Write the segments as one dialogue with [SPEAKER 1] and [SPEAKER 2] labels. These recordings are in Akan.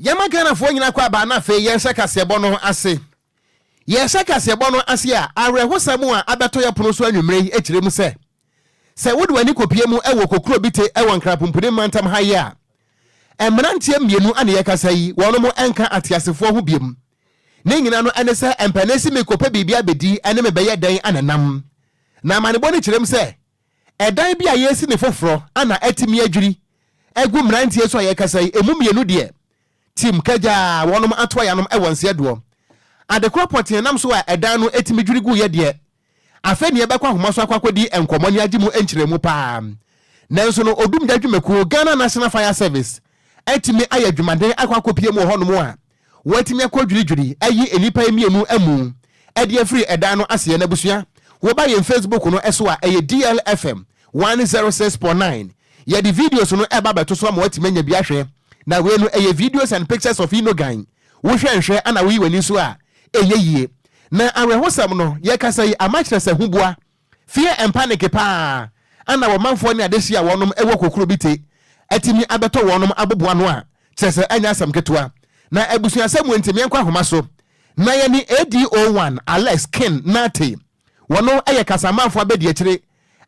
[SPEAKER 1] Yɛma Ghanafoɔ nyina kɔ aba na afei yɛnhyɛ kaseɛbɔ no ase. Yɛhyɛ kaseɛbɔ no ase a, awerɛhosɛm a abɛtɔ yɛ pono so anwummerɛ yi kyerɛ mu sɛ, sɛ wode w'ani kɔpie mu wɔ Kokuro Bite wɔ Nkrapumpuni mantam ha yi a, mmeranteɛ mmienu a na yɛkasa yi, wɔnom nka ateasefoɔ ho biom. Ne nyina no ne sɛ mpɛnee se mekɔpɛ biribi abɛdi ne mebɛyɛ dɛn anenam. Na amanebɔ no kyerɛ mu sɛ, ɛdan bi a yɛresi ne foforɔ ana atumi adwiri agu mmeranteɛ so a yɛkasa yi, ɛmu mmienu deɛ, tim kagyaa wɔnom ato ayanom wɔ nseɛ doɔ. Adekorɔ pɔtee nam so a ɛdan no tumi dwiri guiɛ deɛ, afei ne yɛbɛkɔ ahoma so akɔ akɔdi nkɔmmɔ ne agye mu nkyerɛmu paa. Nanso no, Odumgya dwumakuo, Ghana National Fire Service, atumi ayɛ adwumaden akɔ akɔpie mu wɔ hɔnom a wɔatumi akɔ dwiridwiri ayi nnipa yi mmienu amu de afiri ɛdan no aseɛ. N'abusua, woba yɛn Facebook no so a, ɛyɛ DLFM 106.9. Yɛde videos no ɛba bɛto so ama watumi anya bi ahwɛ. Na wei no ɛyɛ videos and pictures of Inogan. Wohwɛ nhwɛ ana woyi w'ani so a, ɛnyɛ yie. Na awerɛhosɛm no, yɛkasa yi ama kyerɛ sɛ huboa, fear and panic paa ana wɔmanfoɔ ne adehye a wɔnom ɛwɔ Kokuro bi te atumi abɛtɔ wɔnom aboboa no a, kyerɛ sɛ ɛnyɛ asɛm ketewa. Na abusuasɛm wɔ nti meɛnkɔ ahoma so na yɛne ADO1 Alex Ken Nate, wɔno ɛyɛ kasamanfoɔ abɛdi akyire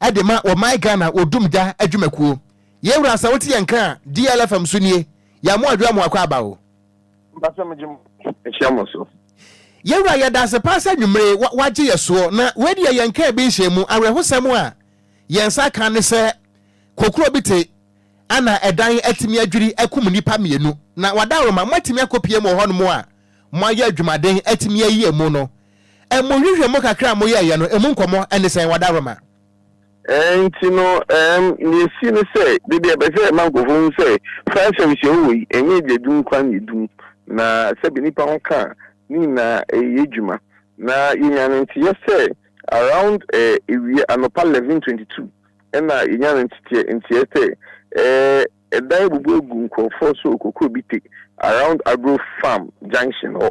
[SPEAKER 1] ɛde ma wɔman Ghana Odumgya adwumakuo. Yɛwura, sɛ wote yɛn ka a, DLFM so nie. Yɛamo adwo amoakɔ aba o.
[SPEAKER 2] Mpasɛ megye mo ahyia mo so.
[SPEAKER 1] Yɛwura, yɛda ase paa sɛ nwummere wagye yɛ soɔ. Na wei deɛ, yɛn kaa bi nhyɛ mu. Awerɛhosɛm a yɛn nsa ka ne sɛ Kokuro bi te ana ɛdan atumi adwiri akum nnipa mmienu. Na wadaworoma moatumi akɔpie mu wɔ hɔnom a moayɛ adwumaden atumi ayi emu no. Ɛmo hwehwɛ mu kakra a moyɛɛyɛ no, emu nkɔmmɔ ɛne sɛn, wadaworoma?
[SPEAKER 2] Nti no nea esi ne sɛ beebi a ɛbɛ sɛ ɛma nkurɔfoɔ hu sɛ fire service yɛ wɔ yi, ɛnyɛ gya dum kwan yɛ dum na sɛbi nipa ho ka a, ne nyinaa ɛyɛ adwuma. Na yɛnya no nteyɛ sɛ around ewia anɔpa 11:22 ɛna yɛnya no nteteɛ nteɛ sɛ ɛdan bubu egu nkurɔfoɔ so Okokoro bi te around Agro Farm junction hɔ.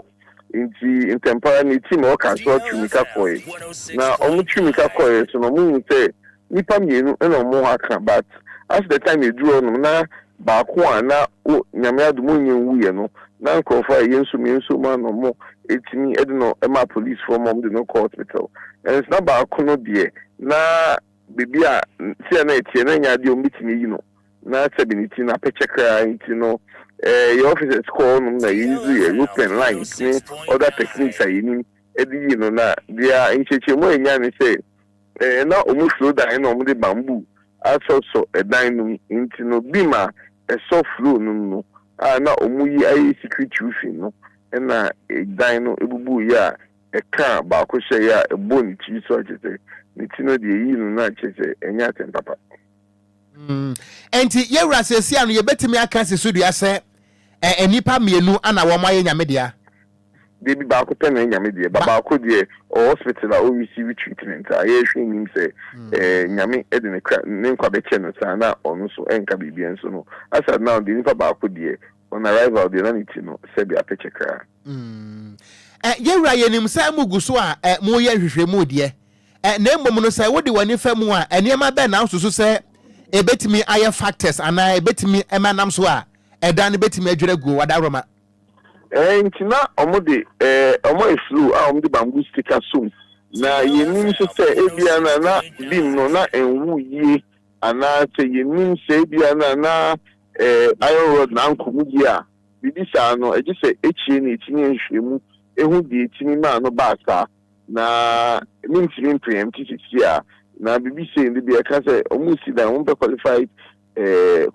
[SPEAKER 2] Nti ntɛmpara ne team a ɔka so atwi mika kɔɛ, na ɔmo twi mika kɔɛ so na ɔmo hu sɛ nipa mmienu ɛna ɔmo ho aka, but as the time eduru hɔnom na baako a na o Nyame adum onye nwuyɛ no, na nkurɔfoɔ a ɛyɛ nso mmiɛnso mu ano ɔmo etimi ɛde no ɛma policefoɔ ma ɔmo de no kɔ hospital. Ɛnso na baako no deɛ, na beebi a si a na ɛteɛ na nya adeɛ ɔmo betumi yi no na sɛbi ne ti na apɛkyɛ koraa. Nti no yɛ officers kɔɔ hɔnom na yɛ use yɛ rope and lines ne other techniques a yɛnim ɛde yi no. Na deɛ nkyɛnkyɛnmu a yɛnya ne sɛ na ɔmo floor dan na ɔmo de bamboo asɔsɔ ɛdan no mu. Nti no beam a ɛsɔ floor no mu no a na ɔmo yi ayɛ secret roofing no, ɛna ɛdan no ebubu yi a ɛka baako hyɛ yi a ɛbɔ ne tiri so, akyɛ sɛ ne ti no deɛ eyi no na akyɛ sɛ ɛnyɛ asɛm papa.
[SPEAKER 1] Nti yɛwura, sɛsi ano yɛbɛtumi aka si so dua sɛ nnipa mmienu ana wɔn ayɛ Nyame dea?
[SPEAKER 2] Debi, baako pɛ na Nyame deɛ ba. Baako deɛ, ɔwɔ hospital a ɔreceive treatment a yɛrehwɛ anim sɛ Nyame de ne kra ne nkwa bɛkyɛ no saa na ɔno nso ɛnka biribi. Nso no, as at now deɛ, nipa baako deɛ, on arrival deɛ, na ne ti no sɛbi apɛkyɛ koraa.
[SPEAKER 1] Yɛwura, yɛnim sɛ mugu so a moyɛ nhwehwɛmu deɛ, na mmom no, sɛ wode w'ani fa mu a, nneɛma bɛn na wosusu sɛ ɛbɛtumi ayɛ factors anaa ɛbɛtumi ɛma nam so a ɛdan no bɛtumi adwira guo, wadaworoma?
[SPEAKER 2] Nti na ɔmo de ɔmo ayɛ floor a ɔmo de bamboo stick asom, na yɛnim nso sɛ ebia na beam no na ɛnwu yie, anaasɛ yɛnim sɛ ebia na iron rod na ankɔ mu yie a biribi saa no. Ɛgye sɛ ekyire na etimi nhwehwɛmu ehu deɛ etimi maa no baa saa, na mintimi mpreempte sisi a na biribi sei no bi ɛka sɛ ɔmo si dan, ɔmo pɛ qualified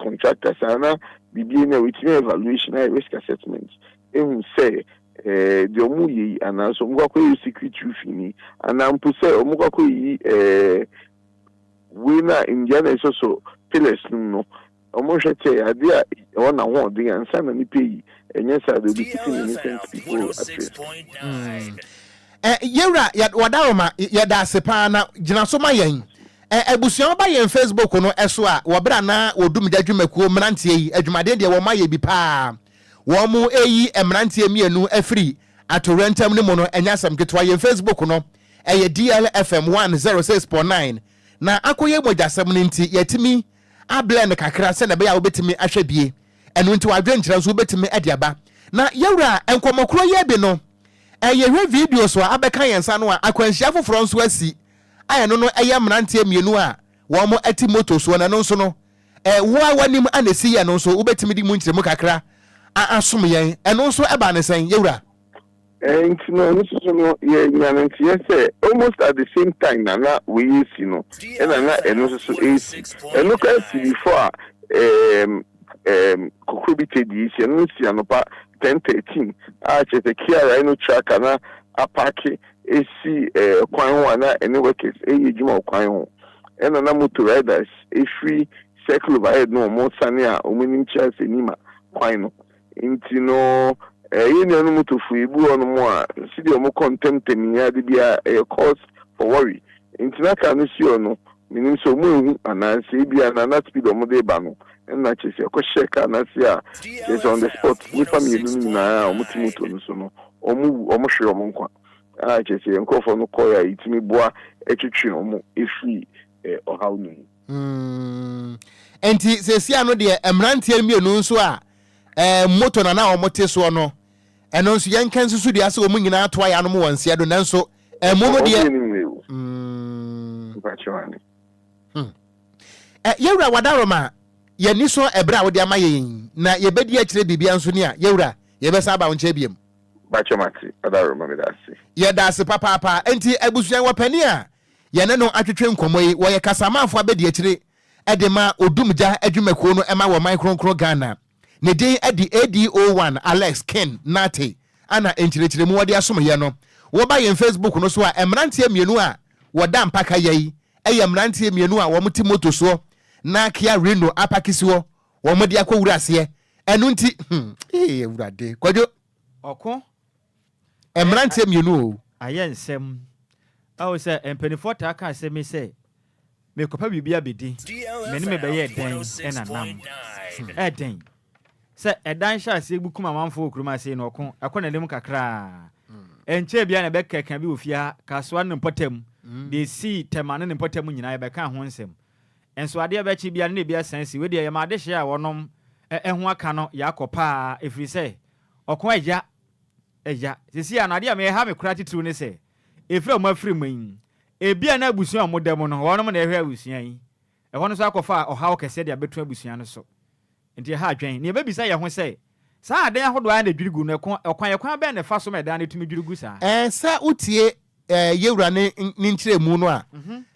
[SPEAKER 2] contractor saa na biribi na wetumi evaluation ayɛ risk assessment ehu sɛ deɛ ɔmo yɛ yi, anaasɛ ɔmo kɔ akɔyɛ secret roofing ni, anaa mpo sɛ ɔmo kɔ akɔyi wei na ndua na ɛsɔ so pillars no mu no, ɔmo hwɛ kyɛ adeɛ a ɛwɔ n'ahoɔden ansa na nipa yi. Ɛnyɛ saa de, obi putting innocent people at risk.
[SPEAKER 1] Yɛwura wɔdaroma, yɛda ase paa na gyina so ma yɛn abusua. Ba yɛn Facebook no ɛso a, wɔberɛ na wɔdum gya dwumakuo mmeranteɛ yi adwumaden deɛ, wɔn ayɛ bi paa. Wɔn mo ɛyi mmeranteɛ mmienu afiri atowerɛntam no mu no, ɛnyɛ asɛm ketewa. Yɛn Facebook no ɛyɛ DLFM 106.9. Na akɔyɛ mogyasɛm no nti, yɛtumi ablɛ no kakra sɛnea ɛbɛyɛ a wobɛtumi ahwɛ bie. Ɛno nti wadwenkyerɛ nso wobɛtumi de aba. Na yɛwura nkɔmmɔ korɔ yi bi no, yɛhwɛ videos a abɛka yɛn nsa no a, akwanhyia foforɔ nso asi a ɛno no ɛyɛ mmeranteɛ mmienu a wɔn te moto soɔ, na ɛno nso no, wo a w'anim a na ɛsi yɛ no nso wobɛtumi de mu nkyerɛmu kakra asom yɛn. Ɛno nso ɛbaa ne sɛn, yɛwura?
[SPEAKER 2] Nti no, ɛno nso so no, yɛnya no nteɛ sɛ almost at the same time na wei esi no, ɛna na ɛno nso so esi. Ɛno koraa si before a Kokrobite di esi. Ɛno si anɔpa 10:13 a kyerɛ sɛ Kia Rhino truck na apark esi kwan ho a na ɛne workers ɛyɛ adwuma wɔ kwan ho, ɛna na motor riders efiri Circle Overhead no, wɔn sane a wɔn anim kyerɛ sɛ Nima kwan no. Nti no, ɛyɛ nuanom motofo ebi wɔ nom a sɛdeɛ wɔn kɔ ntɛmntɛm yi ade bi a ɛyɛ cause for worry. Nti na kaa no si hɔ no, menim sɛ wɔn ehu anaasɛ ebi a na speed wɔn de ba no, ɛna kyerɛ sɛ ɛkɔhyɛ kaa n'ase a kyerɛ sɛ on the spot nipa mmienu no nyinaa a wɔn te moto no so no, wɔn wu, wɔn hwere wɔn nkwa a kyerɛ sɛ nkurɔfoɔ no kɔɛ a yɛtumi boa ɛtwitwi wɔn efiri ɔhaw no mu.
[SPEAKER 1] Nti seesia no deɛ, mmeranteɛ mmienu nso a moto na wɔn te soɔ no, ɛno nso yɛnka nsusu deɛ asɛ wɔn nyinaa to ayɛ anom wɔ nseɛ do, nanso ɛmu no deɛ. Yɛwura Wadaroma, yɛni so ɛberɛ a wode ama yɛn na yɛbɛdi akyerɛ biribia nso ni a, yɛwura, yɛbɛsa aba wo nkyɛn biam. Yɛda ase papaapa. Nti abusua, wɔ pani a yɛne no atwetwe nkɔmmɔ yi, wɔyɛ kasamafo abɛdi akyire ɛde ma Odumgya adwumakuo no ɛma wɔ man kronkron Ghana. Ne din ɛde ADO1 Alex Ken Nate ana nkyerɛkyerɛmu wɔde asomyɛ no. Wɔba yɛn Facebook no so a, mmeranteɛ mmienu a wɔda mpaka yɛ yi ɛyɛ mmeranteɛ mmienu a wɔn te moto soɔ na Kia Rhino apark si hɔ, wɔn de akɔ wura aseɛ. Ɛno nti, ee, Awurade, Kwadwo.
[SPEAKER 3] Ɔko.
[SPEAKER 1] Mmeranteɛ mmienu o.
[SPEAKER 3] Ayɛ nsɛm awo sɛ mpanimfoɔ taa ka asɛm yi sɛ mekɔpa biribi abɛdi me ne mebɛyɛ dɛn, ɛna nam ɛdɛn sɛ ɛdan hyɛ aseɛ bu kum amanfoɔ wɔ kurom ase no. Ɔko ɛkɔ n'anim kakraa, ɛnkyɛn bia na ɛbɛkɛka bi wɔ fie ha, Kasoa ne mpɔtam deɛ, ɛsii Tɛma ne ne mpɔtam nyinaa, yɛbɛka ho nsɛm nso. Adeɛ bɛkye bia ne ebi asan si. Wei deɛ, yɛma adehyeɛ a wɔnom ɛho aka no yɛakɔ paa, ɛfiri sɛ ɔko ɛya ɛya sisi a no. Adeɛ a meyɛ me kora titiriw ne sɛ ɛfiri a wɔn afiri mu yi, ebia na abusua a wɔda mu no, wɔnom na ɛhwɛ abusua yi. Ɛhɔ no nso akɔfa ɔhaw kɛseɛ de abɛto abusua no so. Nti ɛha adwɛn nea ɛbɛbisa yɛn ho sɛ saa adan ahodoɔ a na dwiri gu no, ɛko ɔkwan ɛkwan bɛn na ɛfa so ma ɛdan no tumi dwiri gu saa?
[SPEAKER 1] Sɛ wotie yɛwura ne nkyerɛmu no a,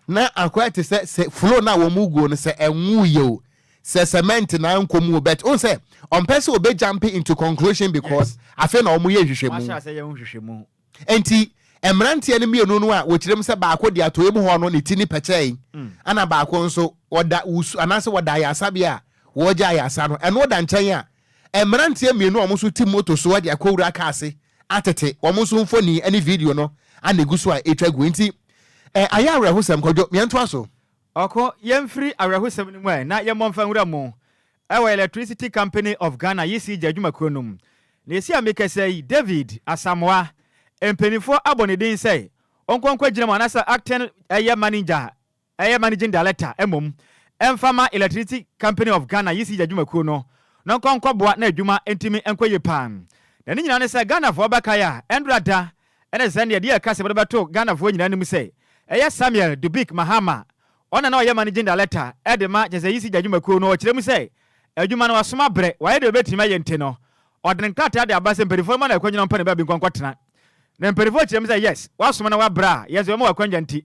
[SPEAKER 1] na akɔyɛ te sɛ floor no a wɔn mu guo no sɛ ɛnwo yɛ o, sɛ cement na nkɔ mu o, but o sɛ ɔmpɛ sɛ obe jump into conclusion because afei na wɔn yɛ nhwehwɛmu.
[SPEAKER 3] Wɔahyɛ asɛ yɛ ho nhwehwɛmu.
[SPEAKER 1] Nti mmeranteɛ no mmienu no a wɔkyerɛ mu sɛ baako de atɔeɛ mu hɔ no ne ti ne pɛkyɛe, ana baako nso wɔda wusu anaasɛ wɔda ayasabea a wɔregye ayasa no, ɛno da nkyɛn a, mmeranteɛ mmienu a wɔn nso te moto so de akɔwura kaa ase atete wɔn nso mfoni ne video no ana egu so a ɛtwa gu. Nti ayɛ awerɛhosɛm. Kwadwo, yɛntoa so.
[SPEAKER 3] Ɔko, yɛmfiri awerɛhosɛm no mu ɛ na yɛmmɔ mfa nwura mu ɛwɔ Electricity Company of Ghana, ECG adwumakuo no mu. Na esi a mekasa yi, David Asamoah, mpanimfoɔ abɔ ne din sɛ ɔnkɔnkɔ gyina mu anaasɛ acting ɛyɛ manager, ɛyɛ managing director mmom ɛmfa ma Electricity Company of Ghana, ECG adwumakuo no, na nkɔnkɔboa na adwuma ntumi nkɔ yie paa. Na ne nyinaa ne sɛ Ghanafoɔ bɛkae a, ɛndora da ɛne sɛ neɛ deɛ ɛka sɛ wɔde bɛto Ghanafoɔ nyinaa anim sɛ ɛyɛ Samuel Dubik Mahama, ɔna na ɔyɛ managing director ɛde ma kyɛ sɛ ECG adwumakuo no. Ɔkyerɛ mu sɛ adwuma no wasoma brɛ, wayɛ deɛ ɔbɛtumi ayɛ, nti no ɔde ne nkrataa de aba sɛ mpanimfoɔ no ma no akwanya ɔmpɛ ne baabi nkɔnkɔtena. Na mpanimfoɔ kyerɛ mu sɛ yes, wasoma na wabrɛ a yɛn nso yɛma wakwanya, nti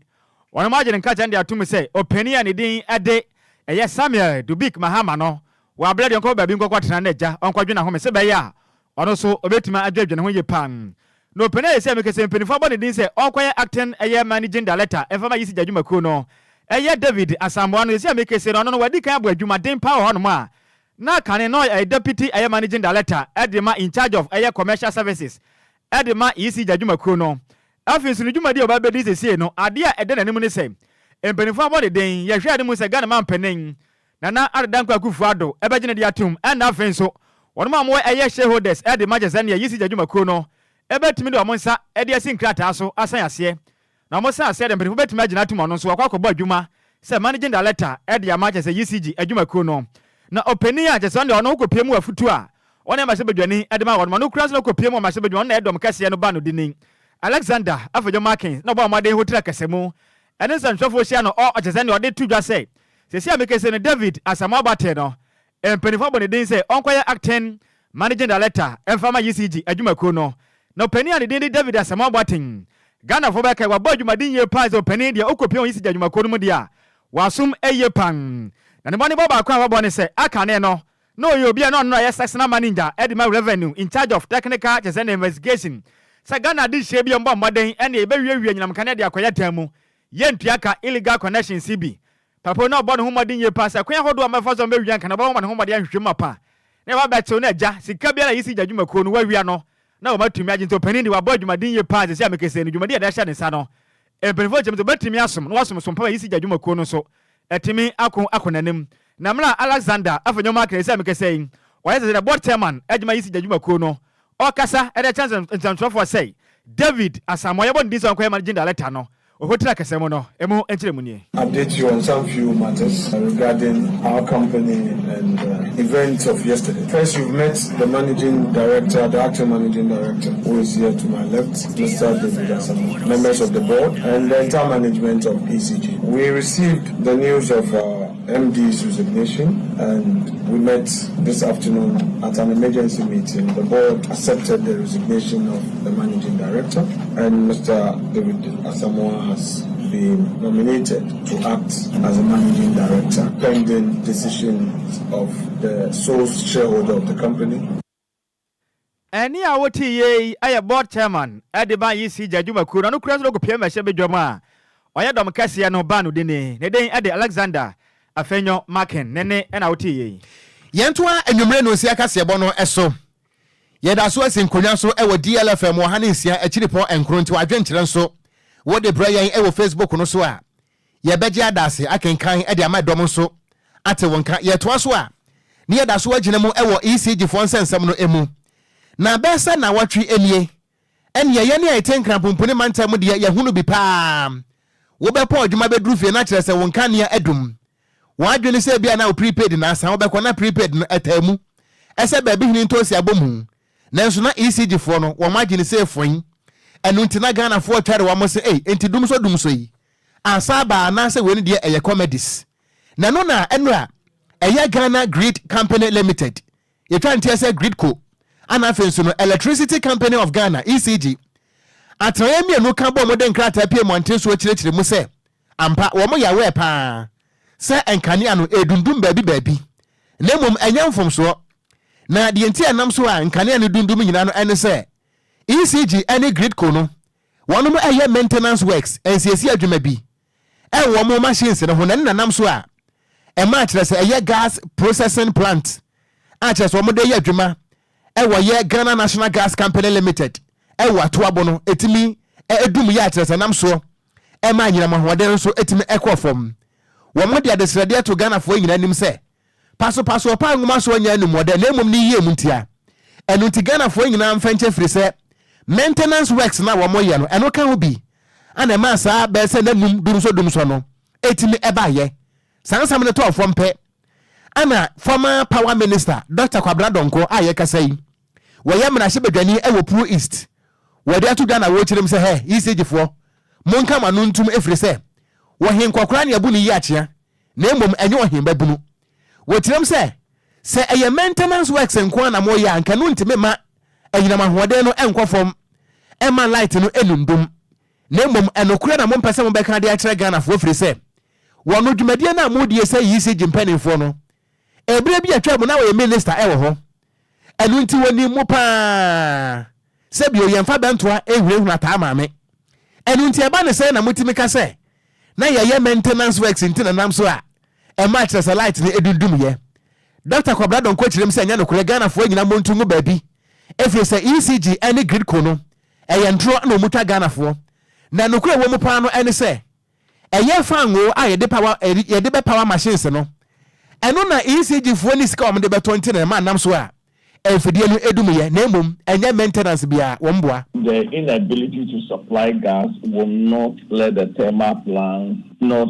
[SPEAKER 3] wɔn agye ne nkrataa no de ato mu sɛ ɔpanin a ne din ɛde ɛyɛ Samuel Dubik Mahama no, wabrɛ deɛ, ɔnkɔ baabi nkɔkɔtena na agya ɔnkɔdwe n'ahome sɛ bɛyɛ a ɔno nso ɔbɛtumi adwadwa ne ho yie paa. Na ɔpanin a yɛsɛ mekɛsɛ mpanimfoɔ abɔ ne din sɛ ɔnkɔyɛ acting ɛyɛ managing director ɛmfa ma ECG adwumakuo no, ɛyɛ David Asamoah no, yɛsɛ a mekɛsɛ no, ɔno no wadi kan abɔ adwumaden paa wɔ hɔnom a na kane no ɛyɛ deputy ɛyɛ managing director ɛde ma in charge of ɛyɛ commercial services ɛde ma ECG adwumakuo no. Afei nso ne dwumadi a ɔba bɛdi sesie no, adeɛ a ɛda n'anim ne sɛ mpanimfoɔ abɔ ne den, yɛhwɛ anim sɛ Ghana man panin Nana Addo Dankwa Akufo Addo ɛbɛgye ne de atom. Ɛna afei nso wɔn a wɔwɔ ɛyɛ shareholders ɛde ma kyɛ sɛ neɛ ECG adwumakuo no ɛbɛtumi de wɔn nsa ɛde asi nkrataa so asan aseɛ, na wɔn san aseɛ de mpanimfoɔ bɛtumi agyina atom, ɔno nso wakɔ akɔbɔ adwuma sɛ managing director ɛde ama kyɛ sɛ ECG adwumakuo no. Na ɔpanin a kyɛ sɛ ɔno deɛ ɔno kɔpie mu afutu a Ɔne mmarahyɛbadwani de ma wɔn ma no kura nso na ɔkɔpue mu wɔ mmarahyɛbadwam, ɔno na ɛyɛ dɔm kɛseɛ no ba no dini. Alexander Afenyo Markin na ɔbɔɔ mmɔden hotiri akasamu ne nsɛntwerɛfoɔ hyia no ɔ ɔkyɛ sɛ nea ɔde to dwa sɛ seesei a mekasa yi no David Asamoah Boateng no mpanimfoɔ abɔ ne din sɛ ɔnkɔyɛ acting managing director mfa ma ECG adwumakuo no. Na ɔpanin a ne din de David Asamoah Boateng Ghanafoɔ bɛkae wabɔ adwumaden yie paa sɛ ɔpanin deɛ ɔkɔpue wɔ ECG adwumakuo no mu deɛ a wasom yie paa. Na ne mmɔdenbɔ baako a wabɔ ne sɛ akane no Na ɔyɛ obi a na ɔno na ɔyɛ sectional manager de ma revenue in charge of technical kyerɛ sɛ na investigation sɛ Ghana adehyeɛ bi a wɔbɔ mmɔden ɛne yɛbɛwiawia anyinam nkanea de akɔyɛ dan mu yɛntua ka illegal connections bi Papo na ɔbɔ ne ho mmɔden yie paa sɛ kwan ahodoɔ a wɔbɛfa so a wɔbɛwia nkanea ɔbɛma ne ho mmɔden ahwehwɛ mu mapa na yɛba abɛtew na agya sika biara a yɛsi gya dwumakuo no wɔawia no na wɔatumi agye nti ɔpanin deɛ wabɔ adwumaden yie paa seesei a mekasa yi no dwumadi a yɛde ahyɛ ne nsa no mpanimfoɔ kyerɛ mu sɛ ɔbɛtumi asom na wasom som pa ma yɛsi gya dwumakuo no nso atumi ako akɔ n'anim. Na mmerɛ a Alexander Afenyo Markin sɛ mekasa yi, ɔyɛ sɛ sɛ board chairman adwuma yi si gya dwumakuo no, ɔrekasa de akyerɛ nsɛntwerɛfoɔ sɛ David Asamoah yɛbɔ ne din sɛ ɔnkɔyɛ managing director no, ɔhotiri akasa mu no, emu nkyerɛmu nie.
[SPEAKER 4] Update you on some few matters regarding our company and uh, events of yesterday. First, you've met the managing director, the acting managing director, who is here to my left, Mr. David Asamoah, members of the board, and the entire management of ECG. We received the news of MD's resignation and we met this afternoon at an emergency meeting. The board accepted the resignation of the managing director and Mr. David Asamoah has been nominated to act as a managing director pending decisions of the sole shareholder of the company.
[SPEAKER 3] Ɛnne a wote yei yɛ Board Chairman de ma ECG adwumakuo no, ɔno kura nso kɔpue mmarahyɛbadwam a ɔyɛ dɔm kɛseɛ no ba no dini. Ne din de Alexander Afenyo Markin. Ne nne na wote yei.
[SPEAKER 1] Yɛntoa anwummere nnɔnsia kaseɛbɔ no so. Yɛda so asi nkonnwa so wɔ DLFM 106 akyiripɔ nkron nti w'adwenkyerɛ nso wode brɛ yɛn wɔ Facebook no so a, Yɛbɛgye adase akenkan de ama dɔm nso ate wo nka. Yɛtoa so a, ne yɛda so agyina mu wɔ ECG foɔ nsɛnsɛm no mu. Na bɛyɛ sɛ nnawɔtwe nie, ɛneɛ yɛne a yɛte Nkranpumpuni mantam mu deɛ yɛahunu bi paa. Wobɛpɔn adwuma bɛduru fie na kyerɛ sɛ wo nkanea adum. W'adwene sɛ ebia na wo prepaid na asa, wobɛkɔ na prepaid no ɛtaa mu ɛsɛ baabi hene ntoosi abɔ mu. Nanso na ECG foɔ no wɔn adwene sɛ foin. Ɛno nti na Ghanafoɔ twɛre wɔn se ei enti dumsɔ dumsɔ yi ansa aba anaasɛ wei no deɛ ɛyɛ comedies. Na ɛno na ɛnora ɛyɛ Ghana Grid Company Limited, yɛtwa nteɛ sɛ GRIDCo, ana afei nso no Electricity Company of Ghana, ECG, atenaeɛ mmienu ka bɔɔ mu de nkrataa pue mmɔnten soɔ kyerɛkyerɛ mu sɛ ampa wɔn yɛ aware paa sɛ nkanea no ɛredundum baabi baabi na mmom ɛnyɛ mfomsoɔ. Na deɛ nti a ɛnam so a nkanea no dundum nyinaa no ɛne sɛ ECG ne GRIDCo no Wɔnom ɛyɛ maintenance works, nsiesie adwuma bi, ɛwɔ wɔn machines no ho na ɛno na nam so a ɛma kyerɛ sɛ ɛyɛ gas processing plant a kyerɛ sɛ wɔn de yɛ adwuma ɛwɔ yɛ Ghana National Gas Company Limited ɛwɔ Atoabo no ɛtumi ɛdum yɛ a kyerɛ sɛ nam soɔ ɛma anyinam ahoɔden nso ɛtumi ɛkɔ fam. Wɔn de adesrɛdeɛ to Ghanafoɔ nyinaa anim sɛ Pasopaso ɔpaa nwoma so ɔnyɛ anumɔdɛ na mmom ne yie mu ntia. Ɛno nti Ghanafoɔ nyinaa mfa nkyɛ firi sɛ maintenance works no a wɔn yɛ no ɛno ka ho bi ana ɛmaa saa bɛyɛ sɛ nna num dumsɔ dumsɔ no ɛtumi ɛbaeɛ. Saa nsɛm no tɔɔ fam pɛ ana former power minister Doctor Kwabena Donkor a yɛkasa yi wɔyɛ mmarahyɛbadwani wɔ Pru East wɔde ato dwa na wɔrekyerɛ mu sɛ hɛ ECG foɔ monka mo ano ntum ɛfiri sɛ wɔhe nkɔkora ne abu ne yi akyea na mmom ɛnyɛ ɔhembabunu. Wɔkyerɛm sɛ, sɛ ɛyɛ maintenance works nko ara na moreyɛ a, anka ɛno ntumi mma anyinam ahoɔden no nkɔ fam mma light no nnundum. Na mmom ɛnokorɛ na mompɛ sɛ mobɛka de akyerɛ Ghanafoɔ firi sɛ, wɔno dwumadie no a modie sɛ ECG mpaninfoɔ no, ɛberɛ bi atwa mu na wɔyɛ minister wɔ hɔ. Ɛno nti wɔnim mo paa. Sɛ bio, yɛmfa bɛntoa nhunahuna taa maame. Ɛno nti ɛba ne sɛn na motumi ka sɛ na yɛyɛ maintenance works nti na nam so a ɛma kyerɛ sɛ light no edundum yɛ. Doctor Kwabena Donkor kyerɛ mu sɛ ɛnyɛ nokorɛ Ghanafoɔ nyina montu ngu baabi ɛfiri sɛ ECG ɛne Gridco no ɛyɛ ntorɔ na ɔmu twa Ghanafoɔ na nokorɛ ɛwɔ mu paa no ɛne sɛ ɛyɛ fangoo a yɛde power yɛde bɛ power machines no ɛno na ECG foɔ ni sika wɔn de bɛtɔ nti na ɛma nam so a. mfidie no dumyɛ na mmom ɛnyɛ maintenance biara wɔn boa.
[SPEAKER 5] The inability to supply gas will not let the thermal plants not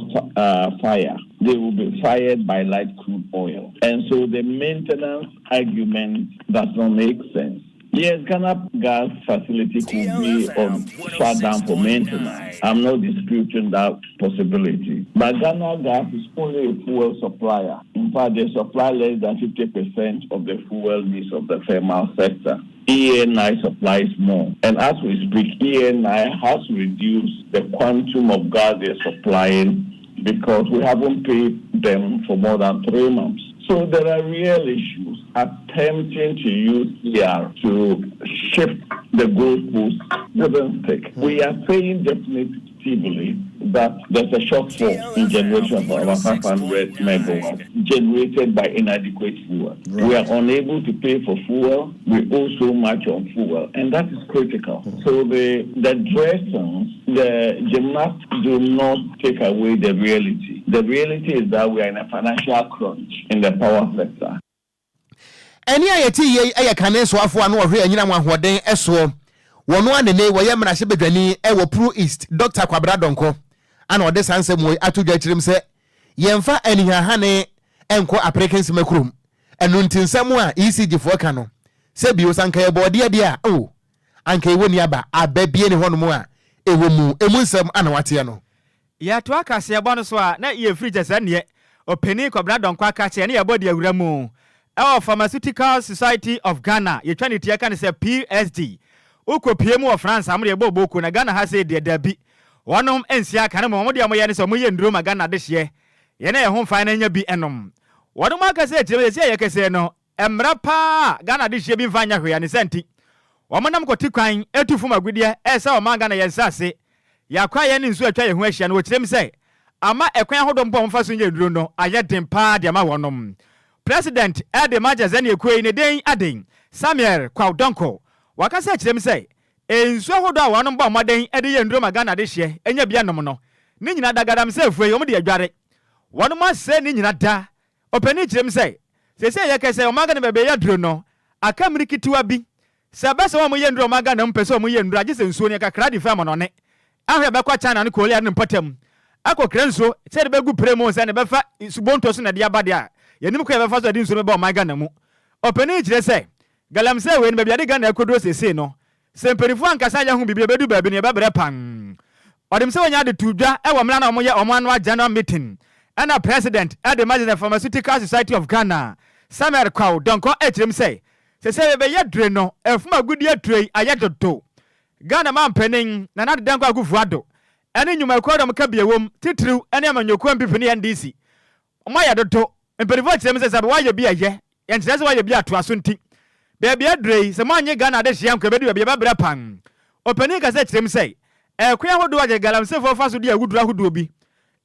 [SPEAKER 5] fire. They will be fired by light crude oil. And so the maintenance argument does not make sense. Yes, Ghana gas facility could be on shutdown for maintenance. I'm not disputing that possibility. But Ghana gas is only a fuel supplier. In fact, they supply less than 50% of the fuel needs of the thermal sector. ENI supplies more. And as we speak, ENI has reduced the quantum of gas they're supplying because we haven't paid them for more than 3 months. So there are real issues. Attempting to use ER to shift the goalposts wouldn't stick. We are saying definitively that there's a shortfall in generation of about 500 megawatts generated by inadequate fuel. We are unable to pay for fuel. We owe so much on fuel, and that is critical. So the dressings, the gymnastics do not take away the reality. The reality is that we are in a financial crunch in the power sector.
[SPEAKER 1] Ɛne a yɛte yie yɛ kane soafoɔ a na wɔhwɛ anyinam ahoɔden soɔ wɔn anene wɔyɛ mmarahyɛbadwani wɔ Pru East, Dr Kwabena Dɔnkɔ, ana ɔde saa nsɛm wɔ ato dwa kyerɛm sɛ yɛmfa anihahane nkɔ apereke nsɛm kurom. Ɛno nti nsɛm a ECG foɔ ka no sɛ bio sanka yɛ bɔɔdeɛ deɛ a o anka ɛwɔ ni aba aba bie ne hɔnom a ɛwɔ mu emu nsɛm ana wateɛ no.
[SPEAKER 3] Yɛtoa kaseɛbɔ no so a na yɛfiri kyɛ sɛ neɛ ɔpanin Kwabena Dɔnkɔ aka kyerɛ ne yɛbɔ de awura mu ɛwɔ Pharmaceutical Society of Ghana, yɛtwa ne tia ka ne sɛ PSD. Wokɔpie mu wɔ France a mode yɛbɔ boko na Ghana ha sɛ deɛ dabi wɔnom nsia aka no ma wɔn deɛ wɔyɛ ne sɛ wɔyɛ nduro ma Ghana de hyeɛ yɛne yɛn ho mfa no anya bi ɛnom. Wɔnom aka sɛ akyerɛ sɛ yɛ kɛseɛ no mmara paa Ghana de hyeɛ bi mfa nyɛ hwee ne sɛ nti wɔn nam kɔte kwan etu fam agudeɛ ɛsɛ ɔman Ghana yɛn nsase yɛakɔ yɛn ne nsuo atwa yɛn ho ahyia no. Wɔkyerɛ mu sɛ ama ɛkwan ahodoɔ mpo a wɔmfa so nyɛ nduro no ayɛ den paa de ama wɔnom. President ɛde magya sɛ ne ekuo yi ne den aden Samuel Kwaw Dɔnko wakasa kyerɛ mu sɛ nsuo ahodoɔ a wɔnom bɔ mmɔden de yɛ nduro ma Ghana de hyeɛ ɛnya bi anom no ne nyinaa da galamsey yi wɔn de adware wɔnom asɛ ne nyinaa da. Ɔpanin kyerɛ mu sɛ sɛsɛ yɛ kɛsɛ ɔman Ghana baabi ɛyɛ duro no aka mmiri ketewa bi sɛ ɛbɛ sɛ wɔn yɛ nduro ɔman Ghana mu pɛ sɛ wɔn yɛ nduro agye sɛ nsuo no kakra de fɛn mɔnɔne ahwɛ bɛkɔ China ne Korea ne mpɔtam akɔkra nsuo sɛ de bɛgu pere mu sɛ ne bɛfa subonto so na de aba deɛ a yɛnim kɔ yɛbɛfa so de nsuo no bɛba ɔman Ghana mu. Ɔpanin kyerɛ sɛ galamsey wei no baabi ade Ghana akɔduro seesei no sɛ mpanimfoɔ ankasa yɛ ho biribi ɛbɛdu baabi no yɛbɛbrɛ pan. Ɔde sɛ wɔnya de to dwa ɛwɔ mmara na wɔyɛ ɔmo ano general meeting ɛna president ɛde ma the Pharmaceutical Society of Ghana, Samuel Kwaw Dɔnkɔ, ɛkyerɛ mu sɛ sɛ yɛbɛyɛ dure no ɛfum agudie dure yi ayɛ dodo. Ghana ma mpanin Nana Addo Dankwa Akufo Addo ɛne nnwumakuo dɔm ka bie wom titiriw ɛne amanyɔkuo NPP ne NDC ɔmo ayɛ dodo. Mpanimfoɔ kyerɛ mu sɛ sɛ wɔayɛ bi ɛyɛ yɛnkyerɛ sɛ wɔayɛ bi atoa so nti baabi adure yi sɛ moanye Ghana ade hyia nkɔ bɛdu baabi yɛbɛbrɛ pan. Ɔpanin kasa kyerɛ mu sɛ ɛkwan ahodoɔ a galamseyfoɔ fa so de awuduro ahodoɔ bi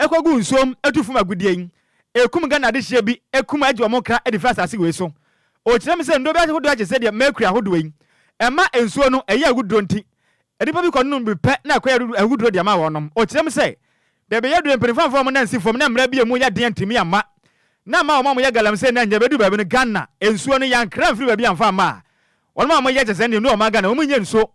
[SPEAKER 3] ɛkɔgu nsuom atu fam agudie yi ekum Ghana ade hyia bi ekum agye wɔn kra de fi asase wei so. Ɔkyerɛ mu sɛ nnuro bi ahodoɔ agye sɛ deɛ mercury ahodoɔ yi ɛma nsuo no ɛyɛ awuduro nti nnipa bi kɔ nom bi pɛ na ɛkɔyɛ awuduro de ama wɔnom. Ɔkyerɛ mu sɛ baabi yɛ duro mpanimfoɔ amfa wɔn nan si fam na mmerɛ bi emu yɛ den ntumi ama na ama wɔn a wɔyɛ galamsey na nyɛ bɛdu baabi no Ghana nsuo no yankra mfiri baabi amfa ama a wɔn a wɔyɛ kyɛ sɛ ne nnuro ɔman Ghana wɔn nyɛ nsuo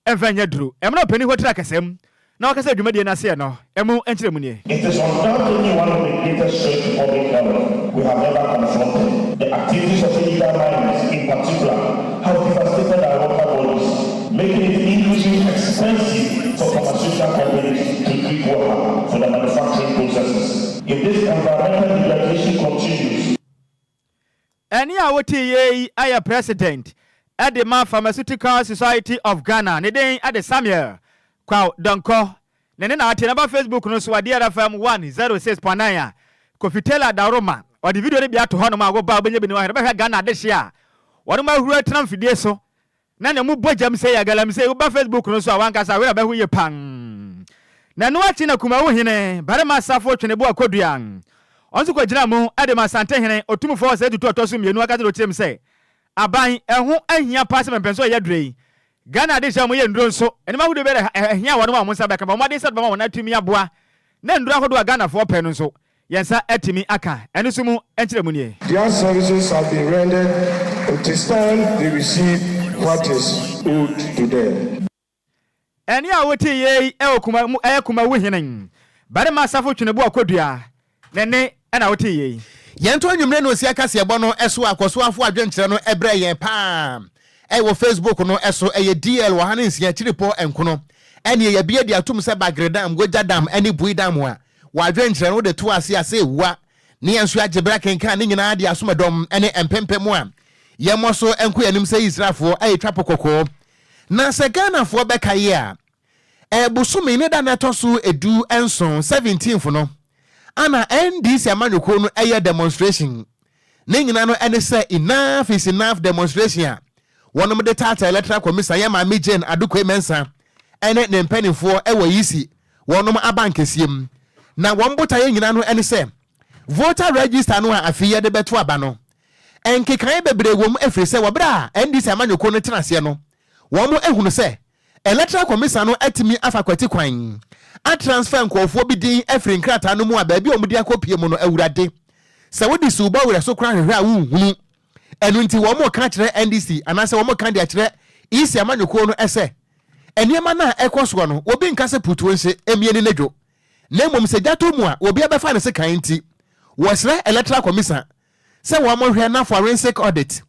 [SPEAKER 3] ɛmfa nyɛ duro. Ɛmuna ɔpanin hɔ tira kɛsɛm na wakasa dwumadie no aseɛ no ɛmu nkyerɛ mu nie.
[SPEAKER 6] It is undoubtedly one of the greatest threats to public health we have ever confronted. The activities of illegal miners, in particular, have devastated our water bodies, making it increasingly expensive for pharmaceutical companies to treat water for the manufacturing processes. If this environmental degradation continues,
[SPEAKER 3] Ɛne a wote yie yi ayɛ president ɛde ma Pharmaceutical Society of Ghana, ne den ɛde Samuel Kwaw Dɔnkɔ ne ne na ate naba Facebook no so adeɛ FM 106.9 a Kofi Taylor Daroma ɔde video no bi ato hɔnom a woba wobɛnya bi ne wahwɛ bɛhwɛ Ghana adehye a wɔnom ahuru atena mfidie so na ne mu bɔ gyam sɛ yɛ galamsey. Woba Facebook no so a wankasa werɛ bɛho yie pan. Na ɛno akyi na Kumawu hene barima Asafo Twenebo Akodua ɔno nso kɔgyina mu ɛde ma Asante hene Otumfoɔ sɛ tutu ɔtɔ so mmienu akasa de ɔkyerɛ mu sɛ aban ɛho ahia paa sɛ mpɛmpɛnso a ɛyɛ dure yi Ghana ade hyɛ wɔn yɛ nduro nso nneɛma ahodoɔ bi ɛhia wɔn a wɔn nsa bɛka wɔn ade nsa bɛma wɔn atumi aboa na nduro ahodoɔ a Ghanafoɔ pɛ no nso yɛn nsa atumi aka. Ɛno nso mu nkyerɛ mu nie.
[SPEAKER 4] Their services have been rendered. It is time they receive what is owed to them.
[SPEAKER 3] Ɛnne a wotee yei wɔ Kuma mu ɛyɛ Kumawu hene barima Asafo Tweneboa Kodua ne nne na wotee yei.
[SPEAKER 1] Yɛn to anwummere no osia kaseɛbɔ no so akɔsoafo adwenkyerɛ no brɛ yɛn paa wɔ Facebook no so ɛyɛ DL 106 akyiripɔ nkono ɛneɛ yɛabie de atom sɛ Bagre Dam, Gogya Dam ne Bui Dam a wɔ adwenkyerɛ no wode to ase a sɛ ɛwua ne yɛn nso yɛagye berɛ akenkan ne nyinaa de asom ɛdɔm ne mpempem a yɛmmɔ so nko yɛn anim sɛ Israelfoɔ a yɛtwa po kɔkɔɔ. Na sɛ Ghanafoɔ bɛkae a, ɛɛ bosome ne da no ɛtɔ so 17, 17th no, ana NDC amanyɔkuo no ɛyɛ demonstration. Ne nyina no ɛne sɛ enough is enough demonstration a wɔnom de taataa Electoral Commissioner yɛ Maame Jane Adukwei Mensah ɛne ne mpaninfoɔ ɛwɔ EC wɔnom abankɛseɛ mu. Na wɔn botaeɛ nyina no ɛne sɛ voter register no a afei yɛde bɛto aba no, nkekaeɛ bebree wɔ mu ɛfiri sɛ wɔ berɛ a NDC amanyɔkuo no tena aseɛ no, wɔn ahunu sɛ Electoral Commission no atumi afa kwati kwan atransfer nkurɔfoɔ bi din afiri nkrataa no mu a baabi a wɔde akɔpie mu no awurade sɛ wode siwbɔ werɛ so koraa hwehwɛ a wonhunu. Ɛno nti wɔn reka akyerɛ NDC anaasɛ wɔn reka de akyerɛ EC amanyɔkuo no sɛ nneɛma no a ɛkɔ soɔ no obi nka sɛ putuo nhye mmie ne nadwo na mmom sɛ gya tɔ mu a obi abɛfa ne sekan nti wɔsrɛ Electoral Commission sɛ wɔn nhwɛ na forensic audit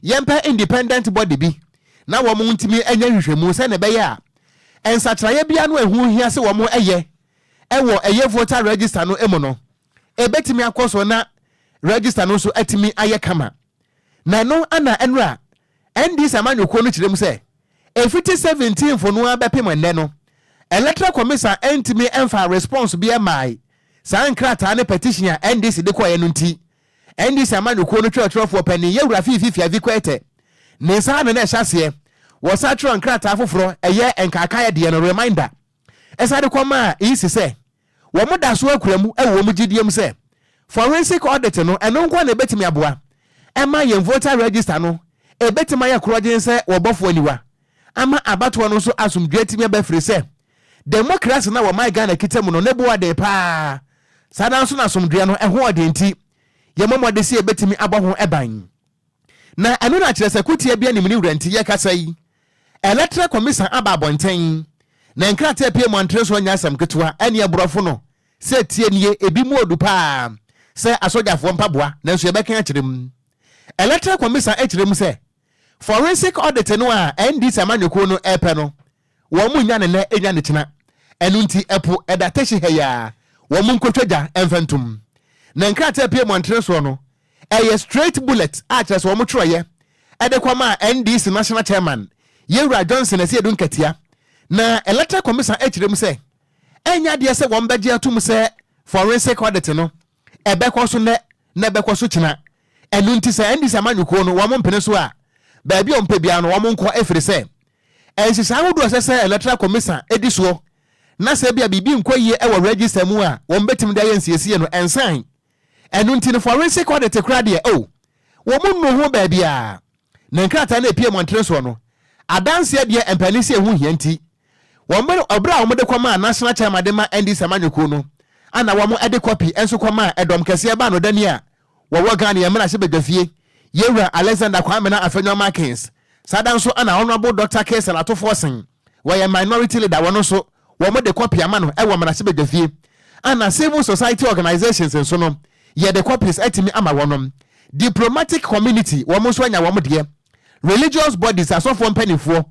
[SPEAKER 1] yɛmpɛ independent body bi na wɔn ntumi nyɛ nhwehwɛmu sɛnea ɛbɛyɛ a nsakyeraeɛ biara no a ɛho hia sɛ wɔn yɛ wɔ ɛyɛ voter register no mu no ɛbɛtumi akɔ so na register no nso atumi ayɛ kama. Na ɛno ana ɛnora NDC amanyɔkuo no kyerɛ mu sɛ ɛfiti 17fo no ara bɛpem ɛnnɛ no Electoral Commission ntumi mfa response bi mmae saa nkrataa ne petition a NDC de kɔeɛ no nti NDC amanyɔkuo no twerɛtwerɛfoɔ panin Yawura Fiifi Fiavi Kwete ne nsa ano na ɛhyɛ aseɛ wɔsan twerɛ nkrataa foforɔ ɛyɛ nkaakaeɛ deɛ no reminder ɛsan de kɔmaa EC sɛ wɔn da so akura mu wɔ wɔn gyidie mu sɛ forensic audit no ɛno nko na ɛbɛtumi aboa ɛma yɛn voter register no ɛbɛtumi ayɛ korɔgyen sɛ wɔbɔfoɔ aniwa ama abatoɔ no nso asomdwoeɛ atumi aba firi sɛ democracy no a wɔman Ghana kita mu no ne bo ɔden paa saa da nso na asomdwoeɛ no ɛho ɔden nti yɛmmɔ mmɔden sɛ yɛbɛtumi abɔ ho ban na ɛno na kyerɛ sɛ kotia bi anim ne wura nti yɛkasa yi Electoral Commission aba abɔnten na nkrataa pie mmɔntere so nyɛ asɛm ketewa ɛne aborɔfo no sɛ tie nie ebi mu odu paa sɛ asogyafoɔ mpaboa nanso yɛbɛka akyerɛ mu. Electoral Commission akyerɛ mu sɛ forensic audit no a NDC amanyɔkuo no ɛpɛ no wɔn nya ne nnɛ nya ne kyena ɛno nti ɛpo ɛda tɛhyi ha yi a wɔn nkotwa gya ɛmfa ntom na nkrataa pie mmɔntere soɔ no ɛyɛ straight bullet a kyerɛ sɛ wɔn twerɛeɛ ɛde kɔmaa NDC national chairman Yewura Johnson Asiedu Nkatia na Electoral Commission akyerɛ mu sɛ ɛnyɛ adeɛ sɛ wɔn bɛgye atum sɛ forensic audit no ɛbɛkɔ so nnɛ na ɛbɛkɔ so kyena ɛno nti sɛ NDC amanyɔkuo no wɔn mpene so a baabi a wɔn pɛ biara no wɔn nkɔ ɛfiri sɛ nhyehyɛ ahodoɔ ɛsɛ sɛ Electoral Commission di soɔ na sɛ ebia biribi nkɔ yie wɔ register mu a wɔn bɛtumi de ayɛ nsiesie no ɛnsan ɛno nti no forensic audit koraa deɛ oh wɔn nnu ho baabiara na nkrataa no epie mmɔntere soɔ no adanseɛ deɛ mpanin sɛ ɛho hia nti wɔn ɔberɛ a wɔde kɔmaa national chairman de ma NDC amanyɔkuo no ana wɔn de copy nso kɔmaa ɛdɔm kɛseɛ baa no dani a wɔwɔ Ghana yɛn mmarahyɛ badwafie yɛwura Alexander Kwamena Afenyo Markins saa da nso ana Honourable Dr. Cassiel Ato Forson wɔyɛ minority leader wɔn nso wɔn de copy ama no ɛwɔ mmarahyɛ badwafie ana civil society organizations nso no yɛde copies atumi ama wɔn diplomatic community wɔn nso anya wɔn deɛ religious bodies asɔfoɔ mpanimfoɔ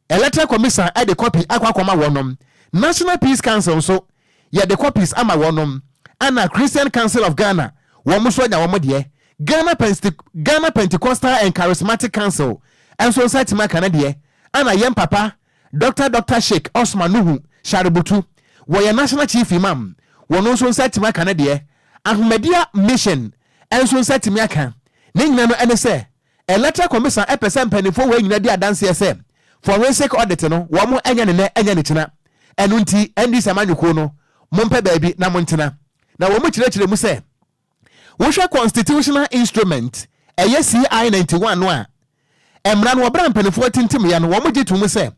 [SPEAKER 1] Electoral Commission de copy akɔ akɔma wɔn National Peace Council nso yɛde copies ama wɔn ana Christian Council of Ghana wɔn nso anya wɔn deɛ Ghana Pentecostal and Charismatic Council nso nsa atumi aka ne deɛ ana yɛn papa Dr. Dr. Sheikh Osman Nuhu Sharubutu wɔyɛ National Chief Imam wɔn nso nsa atumi aka ne deɛ Ahmadiyya Mission nso nsa atumi aka ne nyina no ɛne sɛ Electoral Commission ɛpɛ sɛ mpanimfoɔ wɔ nyina di adanseɛ sɛ forensic audit no wɔn ɛnyɛ ne nɛ ɛnyɛ ne kyena ɛno nti NDC amanyɔkuo no mompɛ baabi na montena na wɔn kyerɛkyerɛ mu sɛ wohwɛ constitutional instrument ɛyɛ CI 91 no a mmara no wɔbra mpanimfoɔ tintimyɛ no wɔn gye to mu sɛ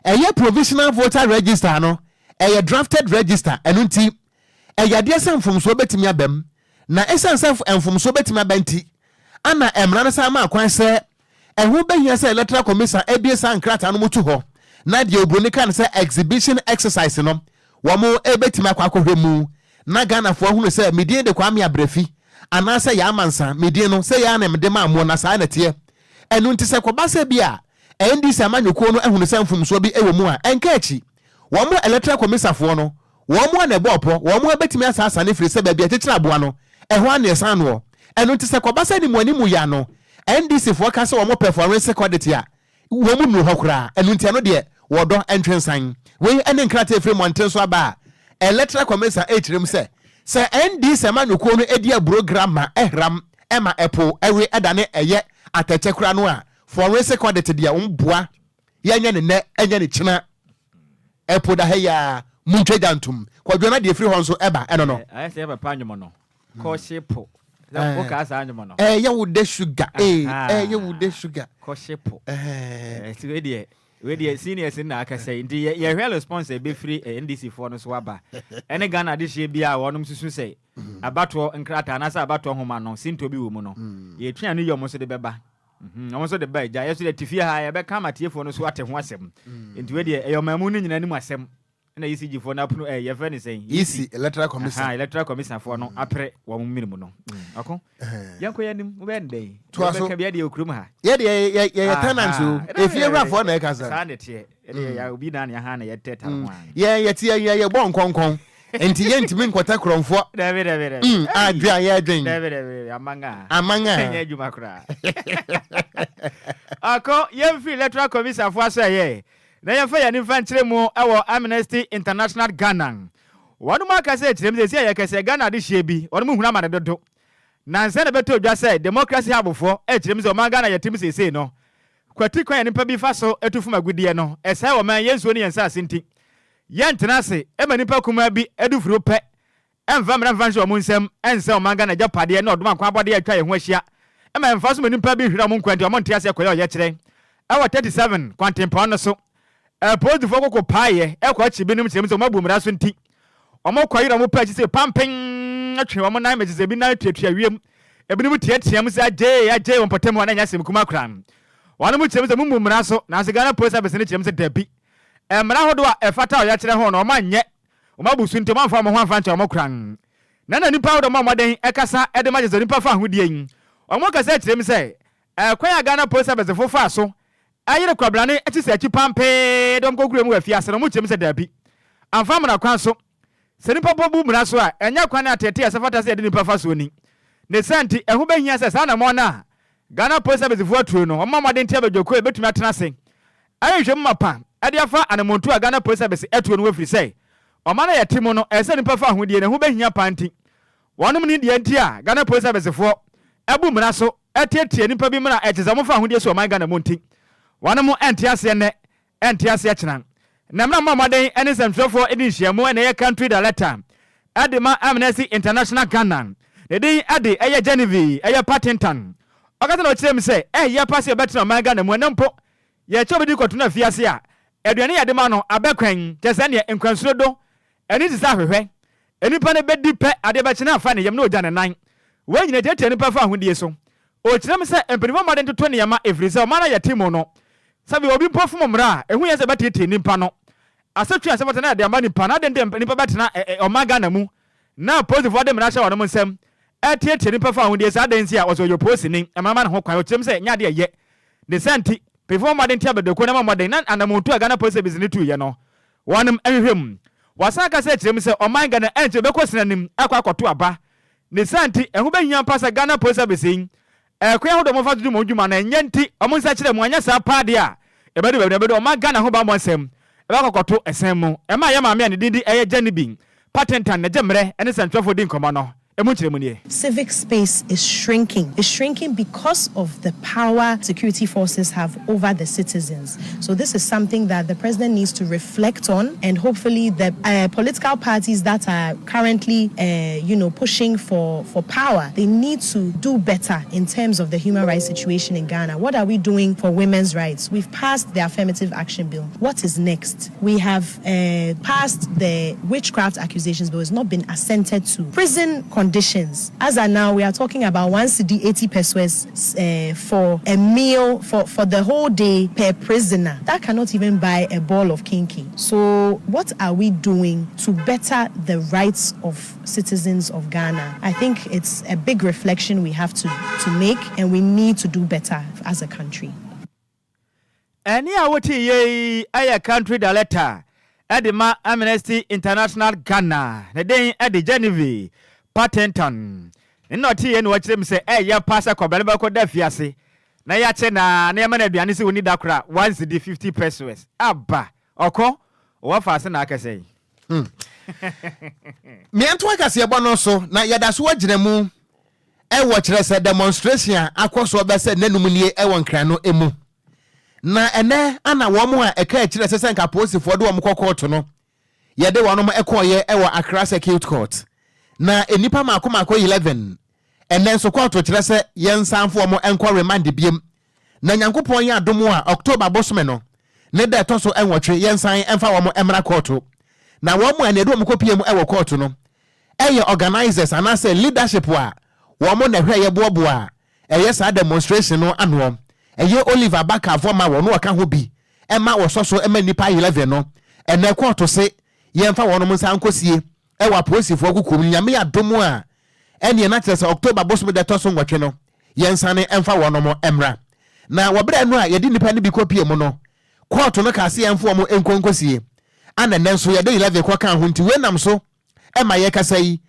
[SPEAKER 1] ɛyɛ provisional voter register no ɛyɛ drafted register ɛno nti ɛyɛ adeɛ sɛ mfomsoɔ bɛtumi aba mu na ɛsiane sɛ mfomsoɔ bɛtumi aba nti ana mmara no san ma kwan sɛ Ɛho bɛhia sɛ Electoral Commission abue saa nkrataa no mu to hɔ na deɛ oburoni ka no sɛ exhibition exercise no, wɔn bɛtumi akɔ akɔhwɛ mu na Ghanafoɔ ahunu sɛ me din de Kwame Abrafi anaasɛ Yaa Amansa, me din no sɛ yei ara na mede maa moɔ na saa na ɛteɛ. Ɛno nti sɛ ɛkɔba sɛ bi a NDC amanyɔkuo no ahunu sɛ mfomsoɔ bi wɔ mu a, ɛnka akyi. Wɔn Electoral Commissafoɔ no, wɔn a na ɛbɔɔ pɔ, wɔn a bɛtumi asaasane firi sɛ baabi a ɛkyekyere aboa no, ɛhɔ ara na ɛsan noɔ. Ɛno nti sɛ ɛkɔba sɛ animuanimu ya no, NDC foɔ ka sɛ wɔn pɛ forensic audit a, wɔn nnuru hɔ koraa. Ɛno nti ɛno deɛ wɔdɔ ntwe nsan. Wei ne nkrataa a ɛfiri mmɔnten so aba a Electoral Commission rekyerɛ mu sɛ, sɛ NDC amanyɔkuo no di aburo gra ma ɛhram ma ɛpo ɛwe ɛdane ɛyɛ atɛkyɛ koraa no a, forensic audit deɛ wɔn boa yɛnyɛ ne nnɛ ɛnyɛ ne kyena. Ɛpo da ha yi ara, montwa gya ntom. Kwadwo na deɛ ɛfiri hɔ nso ɛba ɛno no.
[SPEAKER 3] Ayɛ sɛ yɛ papa nnwom no, Kɔhye po. Sɛ wokaa saa nnwom no.
[SPEAKER 1] Ɛyɛ wo dɛ sugar ee, ɛyɛ wo dɛ sugar.
[SPEAKER 3] Kɔhye po. Nti wei deɛ, wei deɛ seniors no na akasa yi. Nti yɛhwɛ response a ɛbɛfiri NDC foɔ no so aba. Ɛne Ghana adehyeɛ bi a wɔnom susu sɛ abatoɔ nkrataa anaasɛ abatoɔ nhoma no sintɔ bi wɔ mu no. Yɛtwe ano yi wɔn nso de bɛba. Mhm, wɔn nso de ba agya. Yɛ nso deɛ te fie ha, yɛbɛka ama atiefoɔ no so ate ho asɛm. Nti wei deɛ, ɛyɛ ɔman mu no nyinaa anim asɛm. Ɛna ECG foɔ no apono, ɛɛ, yɛfrɛ no sɛn?
[SPEAKER 1] EC, Electoral Commission.
[SPEAKER 3] Aha, Electoral Commission foɔ no apere wɔn mene mu no. Ɔko, yɛnkɔ yɛn anim, wobɛyɛ no dɛn?
[SPEAKER 1] Toa so.
[SPEAKER 3] Wobɛka bi adeɛ wɔ kurom ha.
[SPEAKER 1] Yɛ deɛ yɛ yɛ tenants o. Efie wurafoɔ na ɛkasa.
[SPEAKER 3] Saa na ɛteɛ. Ɛdeɛ yɛ obi na ne aha na yɛtɛ tare ho a.
[SPEAKER 1] Yɛn yɛte yɛn yɛ bɔ nkɔnkɔn. Nti yɛntumi nkɔtɛ korɔmfoɔ.
[SPEAKER 3] Dabi dabi dabi.
[SPEAKER 1] Mm, adwe a yɛdwen.
[SPEAKER 3] Dabi dabi dabi, aman a.
[SPEAKER 1] Aman a.
[SPEAKER 3] Ɛnyɛ adwuma koraa. Ɔko, yɛmfiri Electoral Commission foɔ asoɛeɛ na yɛmfa yɛn ani mfa nkyerɛ mu wɔ Amnesty International Ghana. Wɔnom aka sɛ kyerɛm seesei a yɛkɛsɛ Ghana adehyeɛ bi, wɔnom hunu amane dodo. Nansa na ɛbɛtɔ dwa sɛ Democracy Hub foɔ ɛkyerɛm sɛ ɔman Ghana yɛtem seesei no, kwati kwan a nnipa bi fa so tu fam agudeɛ no, ɛsɛe ɔman, yɛn nsuo ne yɛn nsaase nti. Yɛntena ase ma nnipa kumaa bi adufuru pɛ mfa mmara mfa nhyɛ wɔn nsam nsɛe ɔman Ghana agyapadeɛ ne ɔdom ankwa abɔdeɛ a atwa yɛn ho ahyia ma ɛmfa so ma nnipa bi hwere wɔn nkwa nti wɔn nte aseɛ kɔyɛ ɔyɛkyerɛ wɔ 37 kwantempɔn no so. Apolisifoɔ koko paeɛ kɔ akyi binom kyerɛ mu sɛ wɔabu mmara so nti wɔkɔ yere wɔn pɛ akyi sɛ pampen twe wɔn nan ma kyerɛ sɛ ebi nan tuatua wiem ebinom teateam sɛ agyee agyee wɔ mpɔtam hɔ na ɛnyɛ asɛm kumaa koraa. Wɔnom kyerɛ mu sɛ mommu mmara so nanso Ghana Police Service no kyerɛ mu sɛ dabi. Mmara ahodoɔ a ɛfata ɔyɛkyerɛ ho no, wɔanyɛ. Wɔn abu so nti, wɔamfa wɔn ho amfa ankyɛ wɔn koraa. Na na nnipa ahodoɔ mmɔ mmɔden kasa de ma kyerɛ sɛ nnipa fa ahodie yi. Wɔkasa kyerɛ mu sɛ, ɛkwan a Ghana Police Service fo faa so yere kwabrane akyi sɛ akyi pampee de wɔn kɔguraa mu wɔ afiase no, wɔkyerɛ mu sɛ daabi, amfa mmara kwan so. Sɛ nnipa bɔ bu mmara so a, ɛnyɛ kwan a ateetee a ɛsɛ fata sɛ yɛde nnipa fa soɔ ni. Ne saa nti, ɛho bɛhia sɛ saa anammɔn no a Ghana Police Service foɔ atuo no, wɔmmɔ mmɔden nte abadwakuo a ɛbɛtumi atena ase ayɛ nhwehwɛmu mapa de afa anammɔntuo a Ghana Police Service atuo no ho ɛfiri sɛ ɔman a yɛte mu no ɛsɛ sɛ nnipa fa ahodie na ɛho bɛhia paa nti wɔnom nim deɛ nti a Ghana Police Service foɔ abu mmara so atiatia nnipa bi mmara a ɛkyɛ sɛ wɔmfa ahodie so ɔman Ghana mu nti wɔnom nte aseɛ nnɛ ɛnte aseɛ kyena. Na mmerɛ a mobɔ mmɔden ne nsɛmtwerɛfoɔ di nhyiamu na ɛyɛ Country Director de ma Amnesty International Ghana, ne din de ɛyɛ Genevieve ɛyɛ Partington. Ɔkasa na ɔkyerɛɛ mu sɛ, ɛyɛ pa sɛ yɛbɛtena ɔman Ghana mu ɛnnɛ mpo yɛkyɛ obi de kɔto no afiase a, aduane yɛde ma no abɛkwan, kyerɛ sɛ ɛneɛ nkwansuro do, ani te sɛ ahwehwɛ, nnipa no bɛdi pɛ, adeɛ bɛkye no afa ne yam na ɔgya ne nan. Wei nyina tiatia nnipa fa ahodie so. Ɔkyerɛ mu sɛ mpanimfoɔ mmɔden toto nneɛma ɛfiri sɛ ɔman a yɛte mu no, sɛbe obi mpo fom mmara a, ɛho hia sɛ ɛbɛteetee nnipa no. Asotwe a ɛsɛ fata na yɛde ama nnipa no, adɛn nti na nnipa bɛtena ɔman Ghana mu na apolisifoɔ de mmara ahyɛ wɔnom nsam ɛreteetee nnipa fa ahodie saa? Adɛn nti a ɔsɛ ɔyɛ polisini, mmara ma no ho kwan? Ɔkyerɛ mu sɛ ɛnyɛ adeɛ a ɛyɛ. Ne saa nti, mpanyimfoɔ mmɔden te abɛdɔkuo no ma mmɔden na anamontuo a Ghana Police Service no tuiɛ no, wɔnom nhwehwɛ mu. Wɔasan akasa akyerɛ mu sɛ ɔman Ghana ɛnkyɛ bɛkɔ sini anim akɔ akɔto aba. Ne saa nti, ɛho bɛhia ampa sɛ Ghana Police Service yi, ɛkwan ahodoɔ a wɔfa so di wɔn dwuma no, ɛnyɛ nti wɔn nsakyera mu, anyɛ saa paa deɛ a, ɛbɛdu baabi no ɛbɛdu ɔman Ghana ho bammɔ nsɛm ɛbɛkɔ akɔto ɛsɛn mu. Ɛmaa yɛn maame a ne din de ɛyɛ Janibi Patentan na Gyammerɛ ne sɛntwerɛfoɔ di nkɔmmɔ no, ɛmu nkyerɛmu nie.
[SPEAKER 7] Civic space is shrinking. It's shrinking because of the power security forces have over the citizens. So this is something that the president needs to reflect on, and hopefully the political parties that are currently, you know, pushing for, for power, they need to do better in terms of the human rights situation in Ghana. What are we doing for women's rights? We've passed the Affirmative Action Bill. What is next? We have passed the witchcraft accusations bill. It's not been assented to. Prison conditions. As of now, we are talking about 1 cedi 80 pesewas for a meal for the whole day per prisoner. That cannot even buy a ball of kenkey. So what are we doing to better the rights of citizens of Ghana? I think it's a big reflection we have to make, and we need to do better as a country.
[SPEAKER 3] Ɛne a wote yei ɛyɛ country director ɛde ma Amnesty International Ghana, ne den ɛde Genevieve Partington. Ne na ɔte yei na wɔkyerɛ mu sɛ ɛyɛ pa sɛ kɔbɛne bɛkɔ da fiase na yɛakyɛ na na yɛma no aduane sɛ wɔni da kora 1 cedi 50 pesewas aba ɔkɔ wɔfa ase na akɛsɛ yi.
[SPEAKER 1] Mmiɛnto akaseɛbɔ no so na yɛda so agyina mu ɛwɔ kyerɛ sɛ demonstration a akɔ soɔ bɛsɛ nnanum nie ɛwɔ Nkran no mu, na ɛnɛ ana wɔn a ɛka akyerɛ sɛ nka apolisifoɔ de wɔn kɔ kɔɔto no, yɛde wɔn ɛkɔɔyɛ ɛwɔ Accra Circuit Court, na nnipa mako mako 11 ɛnɛ nso kɔɔto kyerɛ sɛ yɛnsanfo wɔn nkɔ remand biem, na Nyankopɔn yɛ adom a, October bosome no ne da ɛtɔ so 8 yɛnsan ɛmfa wɔn mmra kɔɔto. Na wɔn mu a na yɛde wɔn kɔpie mu ɛwɔ kɔɔto no ɛyɛ organisers anaasɛ leadership a wɔn na ɛhwɛ yɛ boaboa a ɛyɛ saa demonstration no anoɔ. Ɛyɛ Oliver Barker-Vormawor no wɔka ho bi ɛma wɔsɔ so ɛma nipa 11 no. Ɛnɛ kɔɔto se yɛmfa wɔn nsa nkɔsie ɛwɔ apolisifoɔ kukum. Nyame adom a, ɛneɛ na kyerɛ sɛ October bosome da ɛtɔ so 8 no yɛnsane ɛmfa wɔn mmra. Na wɔberɛ no a yɛde nipa no bi kɔpie mu no, kɔɔto no kaa se yɛmfa wɔn nkɔ nkɔsie, ana nnɛ nso yɛde 11 kɔ ka ho. Nti wei nam so ɛma yɛkasa yi,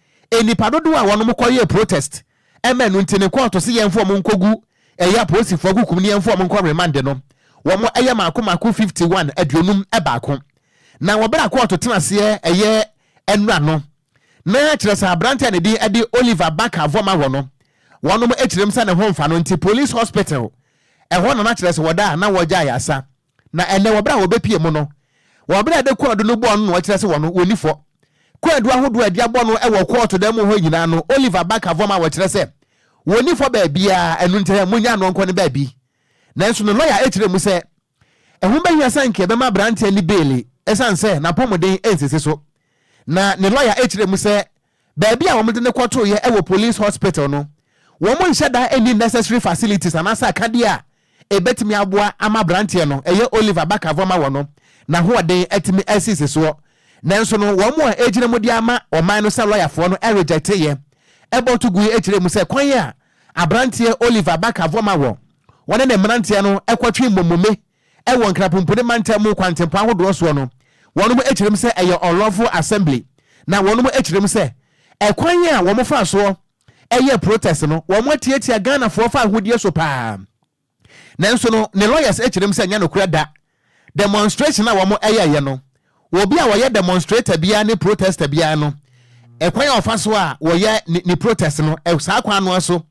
[SPEAKER 1] nipa dodoɔ a wɔn kɔyɛ protest ɛma ɛno nti ne kɔɔto se yɛmfa wɔn nkɔgu ɛyɛ apolisifoɔ kukum ne yɛmfa wɔn nkɔ remand no, wɔn ɛyɛ mako mako 51, 51. Na wɔberɛ a kɔɔto tena aseɛ ɛyɛ ɛnura no, na kyerɛ sɛ aberante a ne din ɛde Oliver Barker-Vormawor no, wɔnom akyerɛm sɛ ne ho mfa no, nti police hospital ɛhɔ na kyerɛ sɛ wɔda a na wɔgya ayasa. Na ɛnɛ wɔberɛ a wɔbɛpie mu no, wɔberɛ a de kɔɔdo no bɔɔ no na wɔkyerɛ sɛ wɔno wɔni fɔ. Kɔɔdo ahodoɔ a ɛde abɔ no ɛwɔ kɔɔto dan mu hɔ nyinaa no, Oliver Barker-Vormawor wɔkyerɛ sɛ wɔni fɔ baabiaa, ɛno nti munya ano nkɔ no baabi. Nanso no lɔya akyerɛ mu sɛ ɛho bɛhia sɛ nka ɛbɛma aberanteɛ ne bail, ɛsiane sɛ n'apɔmuden nsisi so. Na ne lɔya akyerɛ mu sɛ baabi a wɔde ne kɔtoeɛ ɛwɔ police hospital no, wɔn nhyɛ da any necessary facilities anaasɛ akadeɛ a ɛbɛtumi aboa ama aberanteɛ no, ɛyɛ Oliver Barker-Vormawor no, n'ahoɔden atumi asisi soɔ. Nanso no wɔn a egyina mu de ama ɔman no sɛ lɔyafoɔ no ɛrejecte ɛbɔ to gu akyerɛ mu sɛ kwan a aberanteɛ Oliver Barker-Vormawor wɔne ne mmeranteɛ no ɛkɔtwe mmomome ɛwɔ Nkrapompone mantam mu kwantempɔn ahodoɔ soɔ no, wɔn akyerɛ mu sɛ ɛyɛ unlawful assembly. Na wɔn akyerɛ mu sɛ ɛkwan a wɔn fa soɔ ɛyɛ protest no, wɔn atiatia Ghanafoɔ fa ahodie so paa. Nanso no ne lawyers akyerɛ mu sɛ nyɛ nokorɛ da. Demonstration a wɔn ɛyɛyɛ no, obi a wɔyɛ demonstrator biara ne protester biara no, ɛkwan a ɔfa so a wɔyɛ ne protest no, saa kwan no so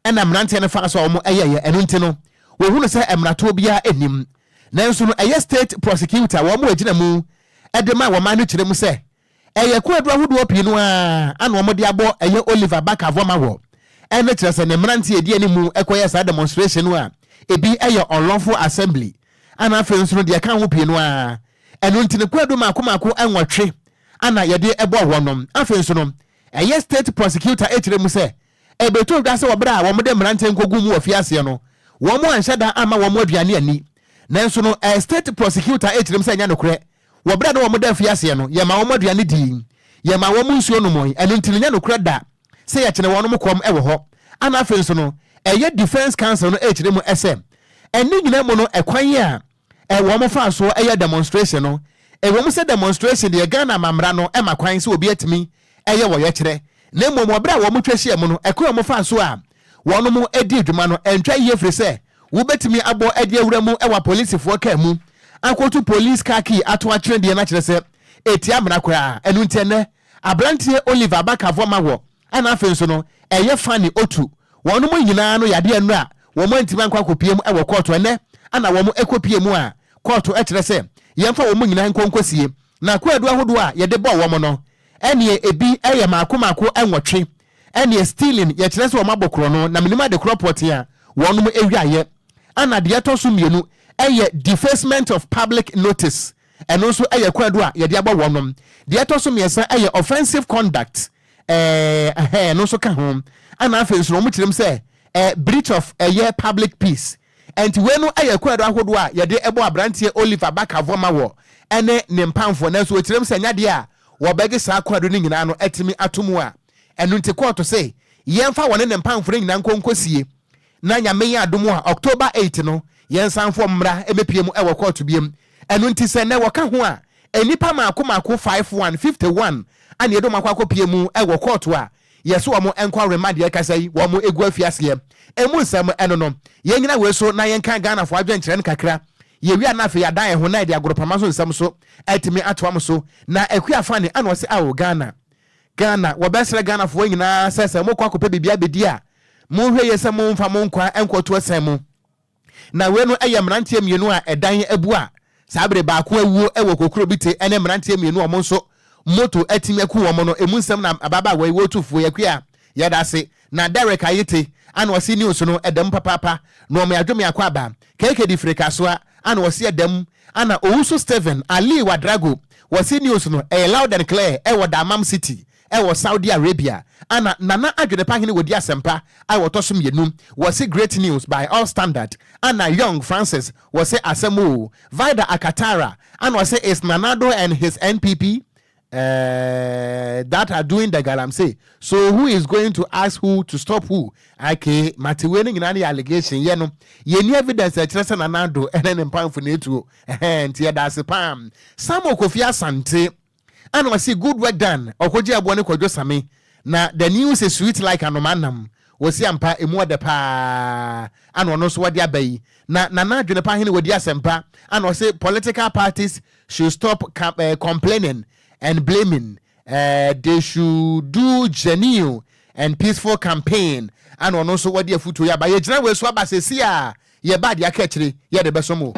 [SPEAKER 1] ɛna mmeranteɛ no fa so a wɔn ɛyɛyɛ. Ɛno nti no wɔhunu sɛ mmaratoɔ biara anim. Nanso no ɛyɛ state prosecutor wɔn mo agyina mu ɛde ma wɔn ano kyerɛ mu sɛ ɛyɛ kwaadu ahodoɔ pii no a ana wɔn de abɔ ɛyɛ Oliver Barker-Vormawor, ɛne kyerɛ sɛ ne mmeranteɛ edi anim ɛkɔyɛ saa demonstration no a ebi ɛyɛ unlawful assembly, ana afei nso no deɛ ɛka ho pii no a, ɛno nti ne kwaadu mako mako 8 ana yɛde ɛbɔ wɔn no. Afei nso no ɛyɛ state prosecutor ɛkyerɛ mu sɛ ɛbɛtɔ dwa sɛ wɔberɛ a wɔn de mmeranteɛ nkɔgu mu wɔ fiaseɛ no, wɔn mo anhyɛ da ama wɔn aduane ani. Nanso no state prosecutor ɛkyerɛ mu sɛ ɛnyɛ nokorɛ. Wɔberɛ a na wɔn da fiaseɛ no, yɛma wɔn aduane dii, yɛma wɔn nsuo nom. Ɛno nti no nyɛ nokorɛ da sɛ yɛkyene wɔn kɔm ɛwɔ hɔ. Ana afei nso no ɛyɛ defence counsel no ɛkyerɛ mu ɛsɛ ɛne nyinaa mu no, ɛkwan a ɛwɔ fa so ɛyɛ demonstration no, ɛwɔ mu sɛ demonstration deɛ, Ghana amamra no ɛma kwan sɛ obi atumi ɛyɛ wɔyɛ kyerɛ, na mmom wɔberɛ a wɔn twa hyia mu no, ɛkwan a wɔn fa so a wɔn mo adi adwuma no ɛntwa yie, firi sɛ wobɛtumi abɔ ɛde awura mu ɛwɔ apolisifoɔ kaa mu akɔto police car key ato akyerɛ deɛ no akyerɛ sɛ ɛtia mmara koraa. Ɛno nti ɛnɛ aberanteɛ Oliver Barker-Vormawor ɛna afei nso no ɛyɛ Fanny Otu, wɔn mo nyinaa no yadeɛ no a wɔn antumi ankɔ akɔpie mu ɛwɔ kɔɔto, ɛnɛ ana wɔn ɛkɔpie mu a kɔɔto ɛkyerɛ sɛ yɛmfa wɔn nyinaa nkɔ nkɔsie. Na kwaadu ahodoɔ a yɛde bɔɔ wɔn no, ɛneɛ ebi ɛyɛ maako maako 8. Ɛneɛ stealing, yɛkyerɛ sɛ wɔn abɔ korɔ no na menim ade korɔ pɔte a wɔn awiayɛ. Ana deɛ ɛtɔ so mmienu ɛyɛ defacement of public notice, ɛno nso ɛyɛ kwaadu a yɛde abɔ wɔn. Deɛ ɛtɔ so mmiɛnsa ɛyɛ offensive conduct. Ɛhɛn no nso ka ho. Ɛna afei nso no wɔn kyerɛ mu sɛ breach of ɛyɛ public peace. Ɛnti wei no ɛyɛ kwaadu ahodoɔ a yɛde ɛbɔ aberanteɛ Oliver Barker-Vormawor ɛne ne mpamfoɔ. Nanso wɔkyerɛ mu sɛ ɛnyɛ adeɛ a wɔbɛgye saa kwaadu no nyinaa no atumi ato mu a ɛno nti kɔɔto se yɛmfa wɔne ne mpamfoɔ no nyinaa nkɔ nkɔsie na Nyame yɛ adom a October 8 no yɛnsan mfa wɔn mmra mmɛpue mu ɛwɔ kɔɔto biom. Ɛno nti sɛ nnɛ wɔka ho a nnipa maako maako five one, 51, ana yɛde wɔn akɔ akɔpue mu ɛwɔ kɔɔto a yɛse wɔn nkɔ remand yɛkasa yi wɔn egu afiaseɛ. Emu nsɛm ɛno no. Yɛnyina wei so na yɛnka Ghanafoɔ adwenkyerɛ no kakra. Yɛwie a na afei yɛadan yɛn ho na yɛde agorɔpama so nsɛm so atumi atoa mo so. Na Akua Fane ana ɔse ao Ghana, Ghana, wɔbɛsrɛ Ghanafoɔ nyinaa sɛ sɛ mokɔ akɔpɛ biribi abɛdi a monhwɛ yie sɛ momfa mo nkwa nkɔto asiane mu. Na wei no yɛ mmeranteɛ mmienu a ɛdan abu a saa bere baako awuo wɔ Kokrobite ne mmeranteɛ mmienu a wɔn nso moto atumi aku wɔn no emu nsɛm na ababaawa yi wɔretu fuo. Akua, yɛda ase. Na Derek Ayete ana ɔse news no ɛda mu papaapa na ɔme adwo me akɔ aba. KK di firi Kasoa ana ɔse ɛda mu. Ana Owusu Stephen Ali Wadrago wɔse news no ɛyɛ loud and clear ɛwɔ Dammam City ɛwɔ Saudi Arabia. Ana Nana Adwenepa Hene wɔdi asɛmpa a wɔtɔ so mmienu wɔse great news by all standard. Ana Young Francis wɔse asɛm o. Vida Akatara ana ɔse is Nana Addo and his NPP that are doing the galamsey, so who is going to ask who to stop who? Okay, mate, wei no nyinaa no yɛ allegation yɛ no yɛni evidence ɛkyerɛ sɛ Nana Addo ɛne ne mpamfo na etuo. Ɛhɛn nti yɛda ase paa. Samuel Kofi Asante ana ɔsi good work done. Ɔkɔgye aboɔ ne Kwadwo Same na the news is sweet like anoma nam. Wɔsi ampa, emu ɔdɛ paa. Ana ɔno nso wɔde aba yi. Na Nana Adwenepa Hene wɔdi asɛmpa ana ɔsi political parties should stop complaining and blaming, they should do genuine and peaceful campaign. Ana ɔno nso wɔde afutuo yi aba. Yɛgyina wei so aba sɛsi a yɛba adeɛ aka akyire yɛde bɛso mo.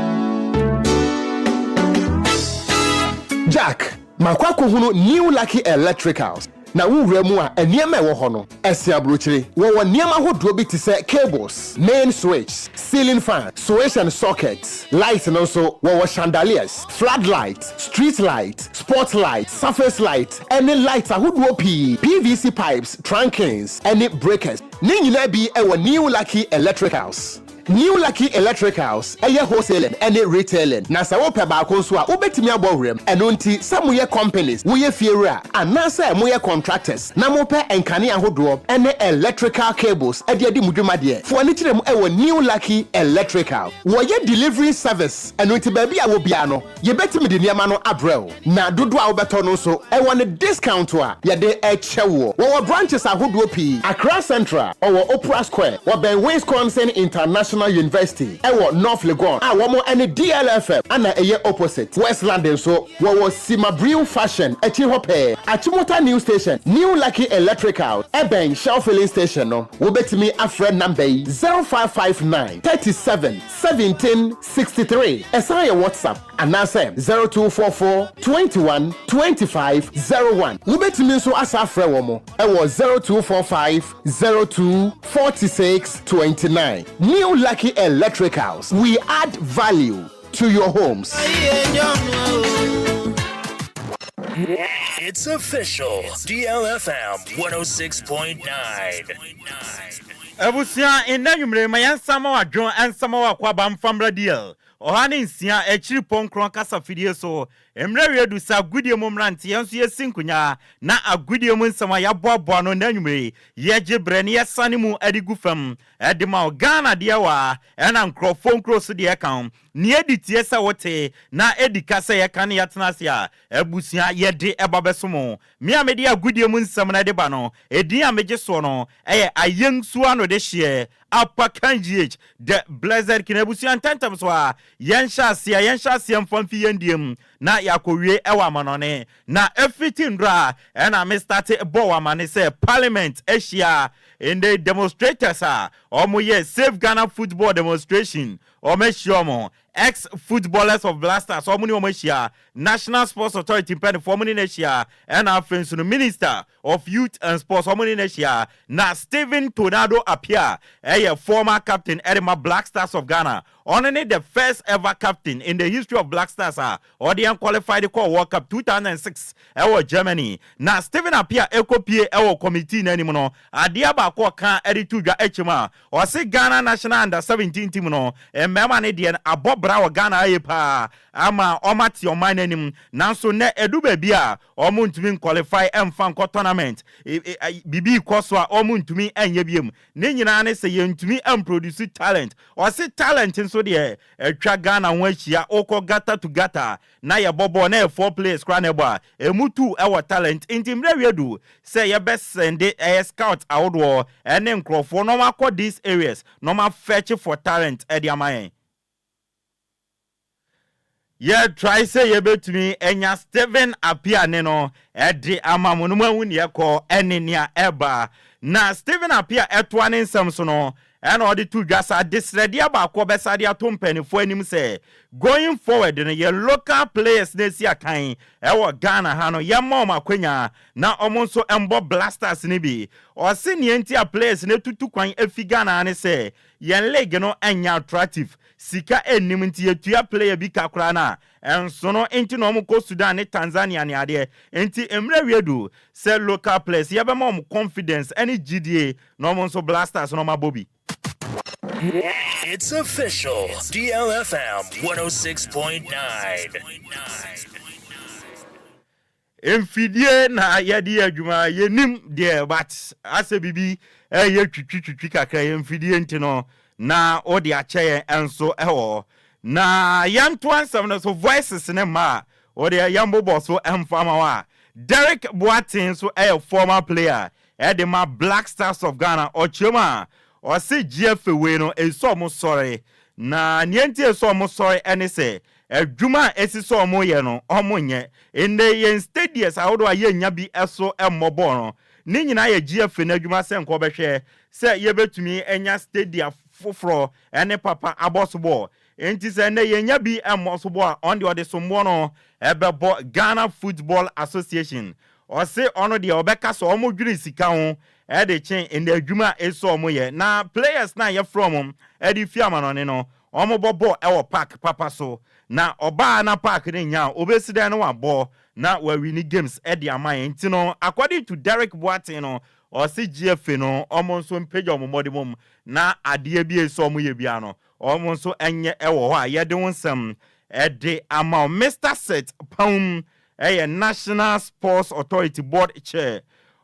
[SPEAKER 1] Jack, makɔ akɔhunu New Lucky Electricals na wowura mu a nneɛma ɛwɔ hɔ no ɛse aburokyire. Wɔwɔ nneɛma ahodoɔ bi te sɛ cables, main switch, ceiling fan, switch and socket, light no nso wɔwɔ chandeliers, floodlight, street light, spot light, surface light ɛne light ahodoɔ pii, PVC pipes, trunkings ɛne breakers ne nyinaa bi ɛwɔ New Lucky Electricals. New Lucky Electricals ɛyɛ wholesaling ɛne retailing, na sɛ wopɛ baako nso a wobɛtumi abɔ werɛm. Ɛno nti sɛ moyɛ companies, woyɛ fiewura anaasɛ moyɛ contractors na mopɛ nkanea ahodoɔ ɛne electrical cables ɛde adi mo dwumadeɛ, fo ani kyerɛ mu ɛwɔ New Lucky Electrical. Wɔyɛ delivery service, ɛno nti baabi a wɔ biara no yɛbɛtumi de nneɛma no abrɛ wo, na dodoɔ a wobɛtɔ no nso ɛwɔ ne discount a yɛde ɛkyɛ woɔ. Wɔwɔ branches ahodoɔ pii: Accra Central ɔwɔ Opera Square, wɔbɛn Wisconsin International University ɛwɔ North Legon a wɔn ɛne DLFM ana ɛyɛ opposite. West London nso wɔwɔ Simabriw Fashion akyi hɔ pɛɛ, Achimota New Station. New Lucky Electrical ɛbɛn Shell filling station no. Wobɛtumi afrɛ number yi, 0559 37 17 63, ɛsan yɛ WhatsApp, anaasɛ 0244 21 25 01. Wobɛtumi nso asa afrɛ wɔ mo ɛwɔ 0245 02 46 29. New Lucky Electricals, we add value to your homes.
[SPEAKER 8] It's official. DLFM 106.9.
[SPEAKER 3] Abusua, nnɛ nwummere ma yɛnsa ma wadwo ɛnsa ma wakɔ aba mfamra DL 106.9 kasa fidie so. Mmerɛ wie du sɛ agodie mu mmeranteɛ nso yɛsi nkonyaa na agodie mu nsɛm a yɛaboaboa no nnɛ nwummere yɛgye berɛ ne yɛsane mu de gu fam ɛde ma wo. Ghana deɛ wɔ a ɛna nkurɔfoɔ nkuro so deɛ ka ho nea ɛdi tie sɛ wote na ɛdi ka sɛ yɛka ne yɛtena ase a abusua yɛde ɛba bɛso mo. Me a mede agodie mu nsɛm no de ba no, ɛdin a megye soɔ no ɛyɛ Ayɛnsuo ano de hyeɛ Apakan GH the Blessed King. Abusua, ntɛntɛm so a yɛnhyɛ aseɛ mfa mfi yɛn die mu na yɛakɔwie ɛwɔ amanɔne. Na ɛfiti ndora ɛna me start bɔ wɔ amane sɛ parliament ahyia ndɛ demonstrators a ɔmo yɛ Save Ghana Football demonstration, ɔmo ahyia ɔmo.
[SPEAKER 9] Ex footballers of Black Stars wɔn ne wɔn ahyia, National Sports Authority mpanimfoɔ wɔn ne no ahyia, ɛna afei nso no Minister of Youth and Sports wɔn ne no ahyia. Na Stephen Tornado Appiah ɛyɛ former captain ɛde ma Black Stars of Ghana. Ɔno ne the first ever captain in the history of Black Stars a ɔde yɛn qualified kɔɔ World Cup 2006 ɛwɔ Germany. Na Stephen Appiah ɛkɔpie ɛwɔ committee n'anim no, adeɛ baako ɔka ɛde to dwa akyim a ɔse Ghana national under 17 team no, mmarima no deɛ abɔ bra wɔ Ghana ayɛ paa ama ɔma te ɔman n'anim, nanso nnɛ ɛdu baabi a ɔmo ntumi nqualify ɛmfa nkɔ tournament. Biribi kɔ so a ɔmo ntumi ɛnyɛ biem. Ne nyinaa ne sɛ yɛntumi ɛmproduce talent. Ɔse talent nso deɛ atwa Ghana ho ahyia. Wokɔ gutter to gutter na yɛbɔ bɔɔl na yɛ four players koraa na ɛbɔ a, emu two ɛwɔ talent. Nti mmerɛ wie du sɛ yɛbɛsend ɛyɛ scout ahodoɔ ɛne nkurɔfoɔ na wɔn akɔ these areas na wɔn afetch for talent ɛde ama yɛn. Yɛ try sɛ yɛbɛtumi anya Stephen Appiah ne no ɛde ama mo no mu ahu neɛ kɔ ɛne nea ɛba. Na Stephen Appiah ɛtoa ne nsɛm so no, ɛna ɔde to dwa sa adesrɛdeɛ baako ɔbɛsa de ato mpanimfoɔ anim sɛ going forward no, yɛ local players na esi akan ɛwɔ Ghana ha no, yɛma wɔn akwanya na wɔn nso mbɔ Black Stars no bi. Ɔsi nea nti a players no tutu kwan efi Ghana ha ne sɛ yɛn league no ɛnyɛ attractive, sika enim, nti yɛtua player bi kakora no a ɛnso no nti na wɔn kɔ Sudan ne Tanzania ne adeɛ. Nti mmerɛ wie du sɛ local players yɛbɛma wɔn confidence ɛne gyidie na wɔn nso Black Stars no wɔn abɔ bi.
[SPEAKER 8] It's official. DLFM 106.9.
[SPEAKER 9] Mfidie na yɛde yɛ adwuma, yɛnim deɛ, but asɛ biribi ɛyɛ twitwitwitwi kakra yɛ mfidie nti no na wode akyɛ yɛn nso ɛwɔ. Na yɛntoa nsɛm no so. Voices ne mma a wode yɛmbobɔ so ɛmfa ma wo a, Derek Boateng nso ɛyɛ former player ɛde ma Black Stars of Ghana. Ɔkyerɛ mu a ɔse GFA wei no ɛsɛ ɔmo sɔre, na nea nti ɛsɛ ɔmo sɔre ɛne sɛ adwuma a esi sɛ ɔmo yɛ no, ɔmo nyɛ. Ndɛ yɛn stadiums ahodoɔ a yɛnya bi ɛso ɛmmɔ bɔɔl no ne nyinaa yɛ GFA no adwuma sɛ nkɔ bɛhwɛ sɛ yɛbɛtumi anya stadia foforɔ ɛne papa abɔ so bɔɔl. Nti sɛ nnɛ yɛnya bi ɛmmɔ so bɔɔl a, ɔno deɛ ɔde somboɔ no ɛbɛbɔ Ghana Football Association. Ɔse ɔno deɛ ɔbɛka sɛ ɔmo dwene sika ho ɛde kyen ndɛ adwuma a ɛsɛ ɔmo yɛ. Na players na yɛfrɛ ɔmo ɛde fi amanɔne no, ɔmo bɔ bɔɔl ɛwɔ park papa so, na ɔbaa na park ne nya a obesi dan no wabɔ na wawin games ɛde ama yɛn. Nti no, according to Derek Boateng no, ɔsi GFA no ɔmo nso mpagya ɔmo mmɔde mom na adeɛ bi esi ɔmo yɛ bia no, ɔmo nso ɛnyɛ ɛwɔ hɔ a yɛde ho nsɛm ɛde ama wo. Mr Seth Pam ɛyɛ National Sports Authority board chair.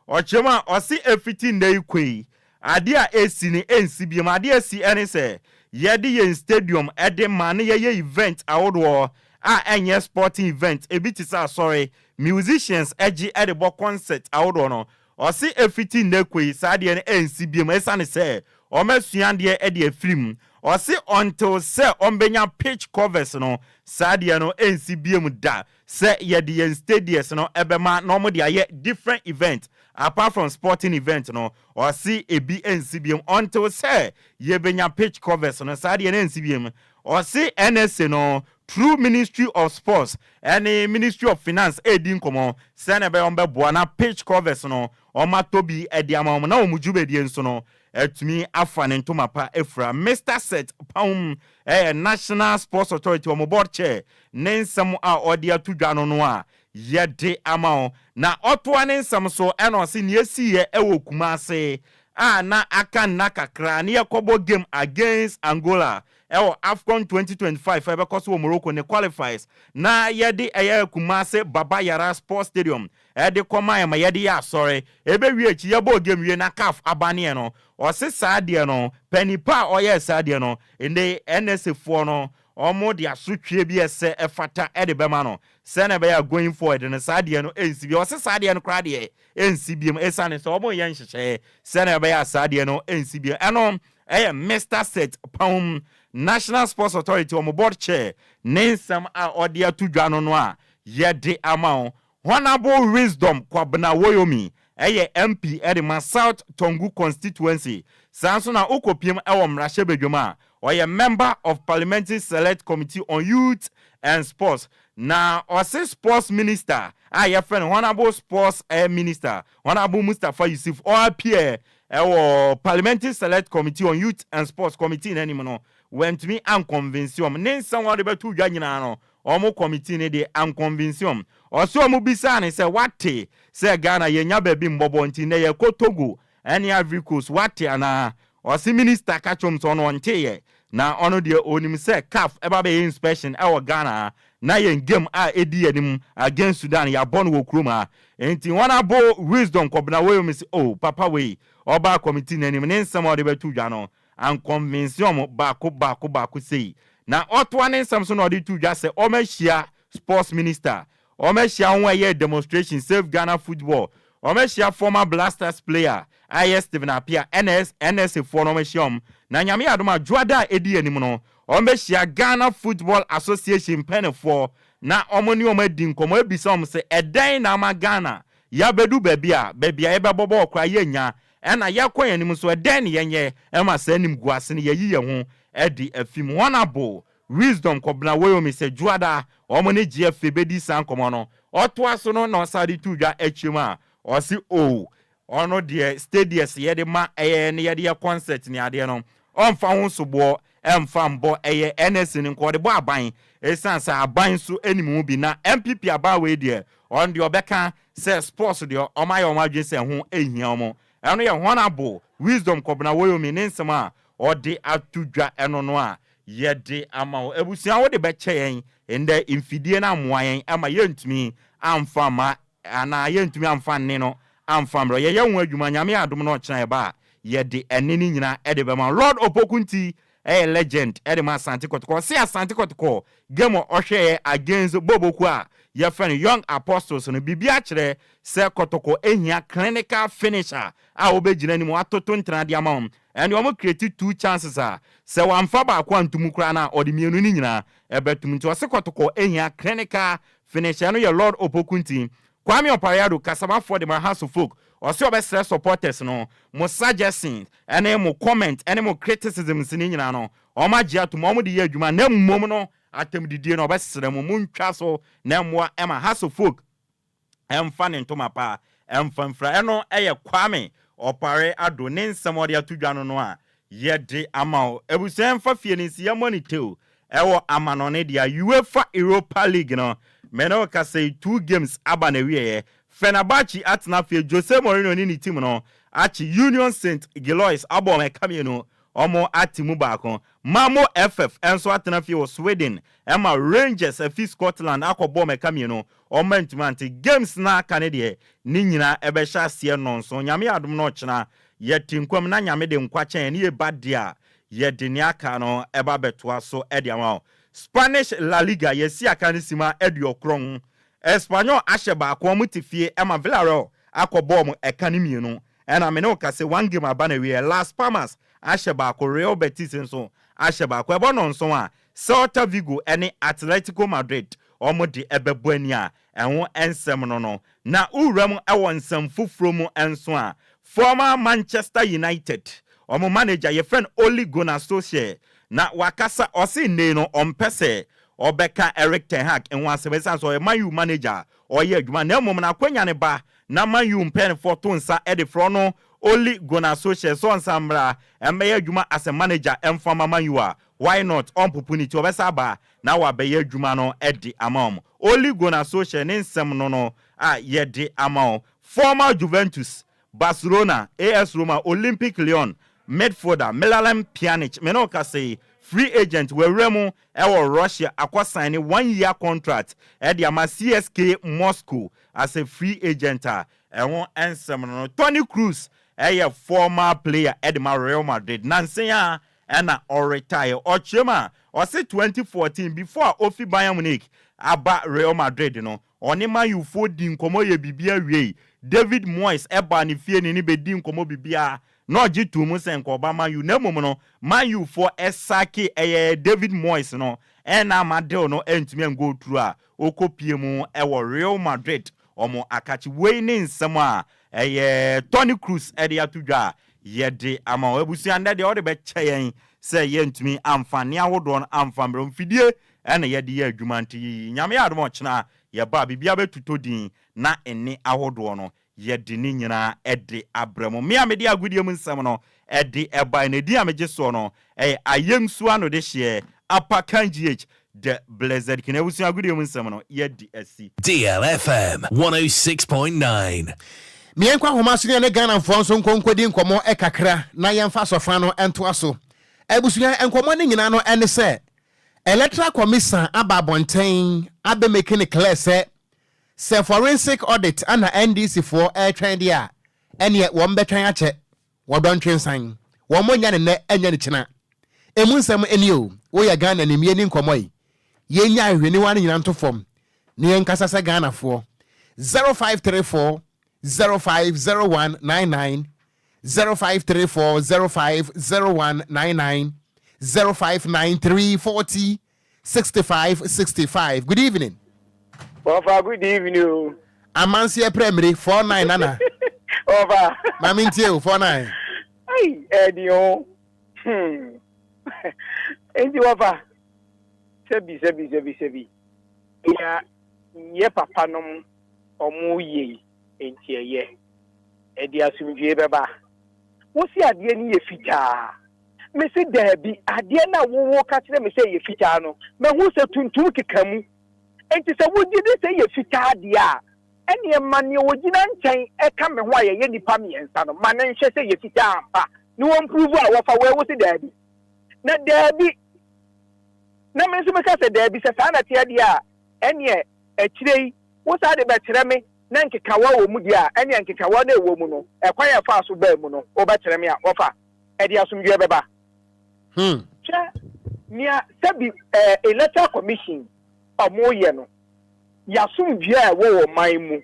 [SPEAKER 9] Ɔkyerɛ mu a ɔsi efiti nne yi kɔ yi, adeɛ a esi ni ensi biem. Adeɛ esi ɛne sɛ yɛde yɛn stadium ɛde ma ne yɛyɛ event ahodoɔ a ɛnyɛ sporting event, ebi te sɛ asɔre, musicians ɛgye ɛde bɔ concert ahodoɔ no. Ɔsi efiti nne kɔ yi, saa adeɛ no ɛnsi biem, ɛsiane sɛ ɔmɛsua adeɛ ɛde afiri mu. Ɔsi until sɛ ɔmbɛnya pitch covers no, saa adeɛ no ɛnsi biem da sɛ yɛde yɛn stadiums no ɛbɛma na wɔn de ayɛ different event apart from sporting event no. Ɔsi ebi ɛnsi biem until sɛ yɛbɛnya pitch covers no, saa adeɛ no ɛnsi biem. Ɔsi NSA no through Ministry of Sports ɛne Ministry of Finance ɛredi nkɔmɔ sɛnɛ ɛbɛyɛ wɔn bɛboa na pitch covers no wɔn atɔ bi ɛde ama wɔn na wɔn dwumadie nso no ɛtumi afa ne ntoma pa efura. Mr Seth Pam ɛyɛ National Sports Authority wɔn board chair ne nsɛm a ɔde ato dwa no a yɛde ama wɔn. Na ɔtoa ne nsɛm so ɛna ɔsi nea esi yɛ ɛwɔ Kumase a na aka nna kakra ne yɛkɔbɔ game against Angola ɛwɔ AFCON 2025 ɛbɛkɔ so wɔ Morocco ne qualifiers, na yɛde ɛyɛ Kumase Baba Yara Sports Stadium ɛde kɔma yɛ ma yɛde yɛ asɔre ɛbɛwie akyi yɛbɔ game wie na CAF abaneɛ no. Ɔse saa adeɛ no, panipa a ɔyɛ saa adeɛ no, ɛnɛ NSA foɔ no ɔmo de asotwe bi ɛsɛ ɛfata ɛde bɛma no sɛnɛ ɛbɛyɛ a going forward no saa adeɛ no ɛnsi bi. Ɔse saa adeɛ no koraa deɛ ɛnsi bi mu, ɛsiane sɛ ɔmo yɛ nhyehyɛeɛ sɛnɛ ɛbɛyɛ a saa adeɛ no ɛnsi bi. Ɛno ɛyɛ Mr Seth Pam, National Sports Authority wɔn board chair, ne nsɛm a ɔde ato dwa no a yɛde ama wo. Honourable Wisdom Kwabena Woyomi ɛyɛ MP ɛde ma South Tongu Constituency. Saa nso na wokɔpiem ɛwɔ mmarahyɛbadwam a Ɔyɛ member of Parliamentary Select Committee on Youth and Sports, na ɔse sports minister a yɛfrɛ no Honourable Sports Minister, Honourable Mustapha Ussif, ɔappear ɛwɔ Parliamentary Select Committee on Youth and Sports committee n'anim no, wɔntumi anconvince wɔn. Ne nsɛm wɔde bɛto dwa nyinaa no, wɔn committee no de anconvince wɔn. Ɔsɛ wɔn bisaa ne sɛ, wate sɛ Ghana yɛnya baabi mbɔbɔ, nti nnɛ yɛkɔ Togo ɛne Ivory Coast, wate anaa? Ɔse minister ka kyerɛm sɛ ɔno ɔnteeɛ, na ɔno deɛ onim sɛ CAF ɛba bɛyɛ inspection ɛwɔ Ghana na yɛn game a ɛdi anim against Sudan, yɛabɔ no wɔ kurom ha. Nti wɔn abo Wisdom Kɔbena Woyom sɛ, oh, papa wei ɔbaa committee n'anim ne nsɛm a ɔde bɛto dwa no anconvince wɔn baako baako baako sei. Na ɔtoa ne nsɛm so na ɔde to dwa sɛ ɔmahyia sports minister, ɔmahyia ho ɛyɛ demonstration Save Ghana Football, ɔmahyia former Black Stars player ayɛ Stephen Appiah, ns NSA foɔ no ɔmahyia wɔn. Na Nyame adom a, dwoada a ɛdi anim no, ɔmbɛhyia Ghana Football Association mpanyinfoɔ na ɔmo ne ɔmo adi nkɔmɔ, ebisa ɔmo sɛ ɛdɛn na ama Ghana yabɛdu baabi a yɛbɛbɔ bɔɔl koraa yɛnya, ɛna yɛkɔ yɛn anim nso, ɛdɛn ne yɛnyɛ ɛma saa anim gu ase no yɛyi yɛn ho ɛde afim. Honourable Wisdom Kɔbena Woyomi sɛ dwoada ɔmo ne GFA bɛdi saa nkɔmɔ no. Ɔtoa so no na ɔsa de to dwa akyire mu a ɔsi o, ɔno deɛ, stadiums yɛde ma ɛyɛ ne yɛde yɛ concert ne adeɛ no, ɔmfa ho soboɔ ɛmfa mbɔ ɛyɛ NSA no nkɔ, ɔde bɔ aban, ɛsiane sɛ aban nso anim ho bi. Na NPP aban wei deɛ, ɔno deɛ ɔbɛka sɛ sports deɛ, ɔmo ayɛ ɔmo adwene sɛ ɛho ehia ɔmo. Ɛno yɛ Honourable Wisdom Kɔbena Woyomi ne nsɛm a ɔde ato dwa ɛno no a yɛde ama wo. Abusua, wode bɛkyɛ yɛn ndɛ mfidie no amoa yɛn ama yɛntumi amfa ma anaa yɛntumi amfa nne no amfa mmerɛ yɛyɛ ho adwuma. Nyame adom no, ɔkyena yɛba a, yɛde ɛne no nyinaa ɛde bɛma. Lord Opokunti ɛyɛ legend ɛde ma Asante Kɔtɔkɔ. Ɔse Asante Kɔtɔkɔ game a ɔhwɛɛ against Boboku a yɛfrɛ no Young Apostles no, biribi akyerɛ sɛ Kɔtɔkɔ ehia clinical finisher a wɔbɛgyina anim atoto ntena de ama wɔn. Ɛne wɔn create two chances a sɛ wɔamfa baako antum koraa na ɔde mmienu no nyinaa ɛbɛtum. Nti ɔse Kɔtɔkɔ ehia clinical finisher no yɛ Lord Opokunti. Kwame Ɔpareado, kasamafoɔ de ma Hearts of Oak, ɔsɛ ɔbɛsrɛ supporters no, mo suggestions ɛne mo comment ɛne mo criticisms ne nyinaa no, ɔmo agye atom, ɔmo de yɛ adwuma, na mmom no atɛmdidie no, ɔbɛsrɛ mo, montwa so na mmoa ɛma Hearts of Oak ɛmfa ne ntoma pa ɛmfa mfira. Ɛno ɛyɛ Kwame Ɔpare Ado ne nsɛm ɔde ato dwa no a yɛde ama wo. Abusua, mfa fie no nsi yɛmmɔ ne tew ɛwɔ amanɔne deɛ, UEFA Europa League no, mene wo kasa yi, two games aba na wieɛ. Fenerbahce atena fie, Jose Mourinho ne ne team no akyi Union St Gilloise abɔ ɔmo ɛka 2, ɔmo ate mu baako. Malmo FF nso atena fie wɔ Sweden ɛma Rangers afi Scotland akɔbɔ ɔmo ɛka 2, ɔmo ntumi ante. Games na aka ne deɛ ne nyinaa ɛbɛhyɛ aseɛ nɔnso. Nyame adom no, ɔkyena yɛte nkwam na Nyame de nkwa kyɛn ne yɛba deɛ a, yɛde ne aka no ɛba bɛtoa so ɛde ama wo. Spanish La Liga, yɛsi aka no sima 90. Espanyol ahyɛ baako, ɔmo te fie ɛma Villarreal akɔbɔ ɔmo ɛka no 2. Ɛna mene wo ka sɛ one game aba na wie. Las Palmas ahyɛ baako, Real Betis nso ahyɛ baako. Ɛbɔ nɔnson a, Celta Vigo ɛne Atletico Madrid ɔmo de ɛbɛbɔ ani a ɛho nsɛm no. Na wura mu ɛwɔ nsɛm foforɔ mu nso a, former Manchester United ɔmo manager yɛfrɛ no Ole Gunnar Solskjaer na wakasa. Ɔse nne no ɔmpɛ sɛ ɔbɛka Eric ten Hag ho asɛm, ɛsiane sɛ ɔyɛ Man U manager, ɔyɛ adwuma, na mmom na akwanya ne ba na Man U mpanyinfoɔ to nsa ɛde frɛ no Ole Gunnar Solskjaer sɛ ɔnsa mmra ɛmbɛyɛ adwuma as a manager ɛmfa ma Man U a, why not? Ɔmpopo ne ti, ɔbɛsa aba na wabɛyɛ adwuma no ɛde ama wɔn. Ole Gunnar Solskjaer ne nsɛm no a yɛde ama wɔn. Former Juventus, Barcelona, AS Roma, Olympic Lyon midfielder Miralem Pjanic, mene ɔkasa yi, free agent, wɔawura mu ɛwɔ Russia akɔsign ne one year contract ɛde ama CSK Moscow as a free agent a ɛho nsɛm no. Toni Kroos ɛyɛ former player ɛde ma Real Madrid nansen a ɛna ɔretire. Ɔkyerɛ mu a ɔse 2014, before a ofi Bayern Munich aba Real Madrid no, ɔne Man U foɔ di nkɔmɔ yɛ biribi awie. David Moyes ɛba ne fie ne bɛdi nkɔmɔ biribiara na ɔgye to mu sɛ nka ɔba Man U, na mmom no Man U foɔ ɛsack ɛyɛ David Moyes no, ɛna ama deal no ɛntumi ɛngo through a ɔkɔ mu ɛwɔ Real Madrid ɔmo akakye. Wei ne nsɛm a ɛyɛ Toni Kroos ɛde ato dwa a yɛde ama wɔn. Abusua, ndɛ deɛ ɔde bɛkyɛ yɛn. sɛ yɛntumi amfa nne ahodoɔ no amfa mmerɛ mfidie ɛna yɛde yɛ adwuma. Nti Nyame yɛ adom, ɔkyena yɛba a, biribia bɛtotɔ din na nne ahodoɔ no yɛde ne nyinaa ɛde abrɛ mu. Me a mede agodie mu nsɛm no ɛde ɛba na ɛdin a megye soɔ no ɛyɛ Ayɛnsu ano de hyeɛ Apakan GH the Blessed King. Abusua, agodie mu nsɛm no yɛdi asi.
[SPEAKER 8] DLFM 106.9.
[SPEAKER 1] Mmiɛnkɔ ahoma so ne ne Ghanafoɔ nso nkonkodi nkɔmmɔ kakra na yɛmfa sɔfa no ntoa so. Abusua, nkɔmmɔ no nyinaa no ɛne sɛ Electoral Commission aba abɔnten abɛ make no clear sɛ forensic audit ana NDC foɔ ɛretwɛn deɛ a, ɛneɛ wɔn bɛtwɛn akyɛ wɔdɔ ntwensan wɔn mo nya ne nnɛ ɛnyɛ ne kyena. Emu nsɛm ɛni o. Woyɛ Ghana ni, mmieni nkɔmmɔ yi, yɛnya ahwehwɛniwa no nyinaa nto fam na yɛnkasa sɛ Ghanafoɔ. 0534 050199, 0534 050199, 0593 40 65 65. Good evening.
[SPEAKER 10] Wɔfa, good evening o.
[SPEAKER 1] Amanseɛ prɛmire 49 nana.
[SPEAKER 10] Wɔfa.
[SPEAKER 1] Maame, ntie o, 49.
[SPEAKER 10] Ayi, ɛdi o. Nti wɔfa, sɛbi sɛbi sɛbi sɛbi. Ya yɛ papa nom ɔmo yie nti ɛyɛ. Ɛdi asomdwie bɛba. Wosi adeɛ no yɛ fitaa. Mesi daabi, adeɛ no a wowo ka kyerɛ me sɛ yɛ fitaa no, mahu sɛ tuntum keka mu. Nti sɛ wogye di sɛ yɛ fitaa deɛ a, ɛneɛ ma nea ogyina nkyɛn ɛka me ho a yɛyɛ nipa mmiɛnsa no ma ne nhyɛ sɛ yɛ fitaa ampa na wɔn prove a. Wɔfa wɔawu si daabi na daabi, na me nso meka sɛ daabi, sɛ saa na teɛ deɛ a, ɛneɛ akyire yi wo saa de bɛkyerɛ me na nkekawa wɔ mu deɛ a, ɛneɛ nkekawa no ɛwɔ mu no, ɛkwan a ɛfa so baa mu no, wobɛkyerɛ me a. Wɔfa, ɛde asomdwoeɛ bɛba. Hwɛ nea sɛbi Electoral Commission ɔmo yɛ no, yasomdwoeɛ a ɛwɔ wɔ man mu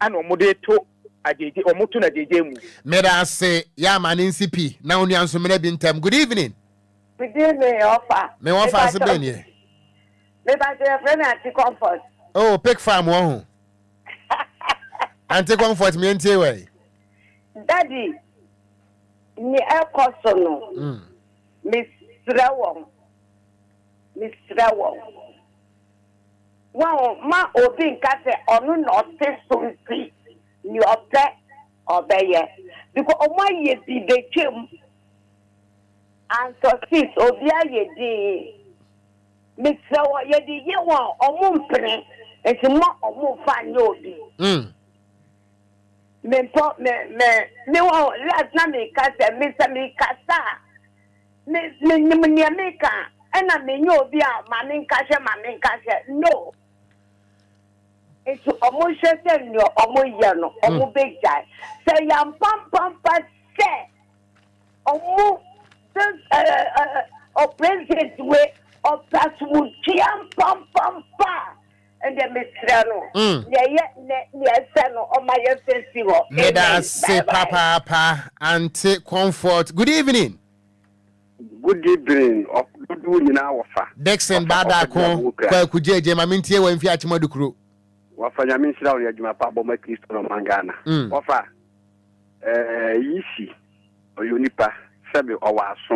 [SPEAKER 10] ɛna ɔmo de to agyegye, ɔmo to no agyegye mu.
[SPEAKER 1] Meda ase, yɛ ama ne nsi pi na onua nso mmerɛ bi ntɛm. Good evening.
[SPEAKER 11] Good evening, Ofa.
[SPEAKER 1] Me wɔn fa ase bɛn yɛ?
[SPEAKER 11] Mepa yɛfrɛ me Auntie Comfort.
[SPEAKER 1] Oh, Pig Farm wɔ ho. Auntie Comfort, mi ntie wɛ.
[SPEAKER 11] Daddy, ni ɛkɔ so no, mesrɛ wɔn, mesrɛ wɔn. Wɔn ma obi nka sɛ ɔno na ɔte so nti nea ɔpɛ ɔbɛyɛ, because ɔmo ayɛ bi betwam ansɔsis obi ayɛ din. Mesrɛ wɔ, yɛde yɛ wɔn a ɔmo mpene, nti mo ɔmo nfa nyɛ obi. Mempɔ me me me wɔ last na meka sɛ me sɛ mekasa a, me menim nea meka, ɛna menyɛ obi a ma menka hwɛ, ma menka hwɛ no. Nti ɔmo hwɛ sɛ nea ɔmo yɛ no, ɔmo bɛgyae sɛ yɛampampampa sɛ ɔmo this ɛɛ president we ɔpɛ asomdua mpampampa a, ɛnna mesrɛ no, nea ɛyɛ nea ɛsɛ no, ɔma yɛ fɛ si hɔ.
[SPEAKER 1] Meda ase papaapa, Auntie Comfort. Good evening.
[SPEAKER 12] Good evening, dodoɔ nyinaa wɔfa.
[SPEAKER 1] Dixon Baadako Kwaku Gyegye, ma mentie wɔ mfi akyem adukuro.
[SPEAKER 12] Wɔfa, Nyame nhyira wo ne adwuma pa bɔ ma Kristo no ɔman Ghana. Wɔfa, yi si ɔyɛ onipa, sɛbe ɔwɔ aso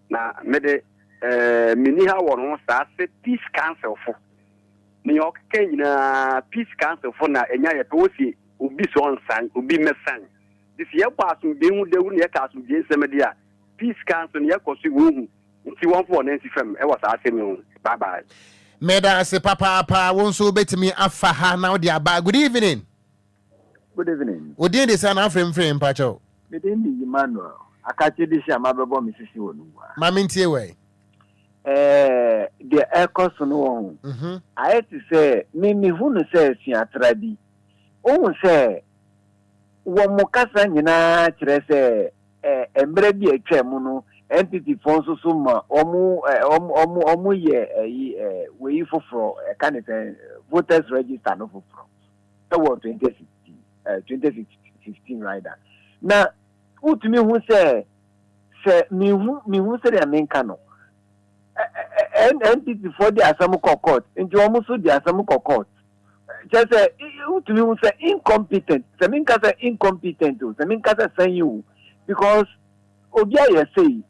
[SPEAKER 12] na mede menni ha wɔ no ho saa sɛ Peace Council fo nea ɔkeka nyinaa. Peace Council fo na ɛnya yɛpɛ wɔ si obi sɛ ɔnsan obi mmɛsan de sɛ yɛbɔ asomdwe ho dawuro na yɛka asomdwe nsɛm de a, Peace Council no yɛkɔ so wɔhu nti wɔmfo wɔn nansi fam ɛwɔ saa asɛm yi ho. Bye bye.
[SPEAKER 1] Meda ase papaapa. Wo nso wobɛtumi afa ha na wode aba. Good evening.
[SPEAKER 13] Good evening.
[SPEAKER 1] Odin de sɛ na afrɛ mfiri mpakyɛw?
[SPEAKER 13] Mede ne Emmanuel akakye de si a mabɛbɔ me sisi wɔ no mu a.
[SPEAKER 1] Ma mentie wɛ.
[SPEAKER 13] Deɛ ɛkɔ so no wɔ ho. Ayɛ te sɛ me mehu no sɛ suatra bi. Wohu sɛ wɔn mo kasa nyinaa kyerɛ sɛ mmerɛ bi a atwa mu no, NPP foɔ nso so ma wɔn wɔn wɔn yɛ ɛyi wei foforɔ, ɛka ne sɛ voters register no foforɔ ɛwɔ 2016, 2015 rider, na wotumi hu sɛ mihu sɛdeɛ menka no, NPP foɔ de asɛm kɔ court, nti wɔn nso de asɛm kɔ court, kyerɛ sɛ wotumi hu sɛ incompetent, sɛ menka sɛ incompetent o, sɛ menka sɛ sɛn yi o, because obi ayɛ sei.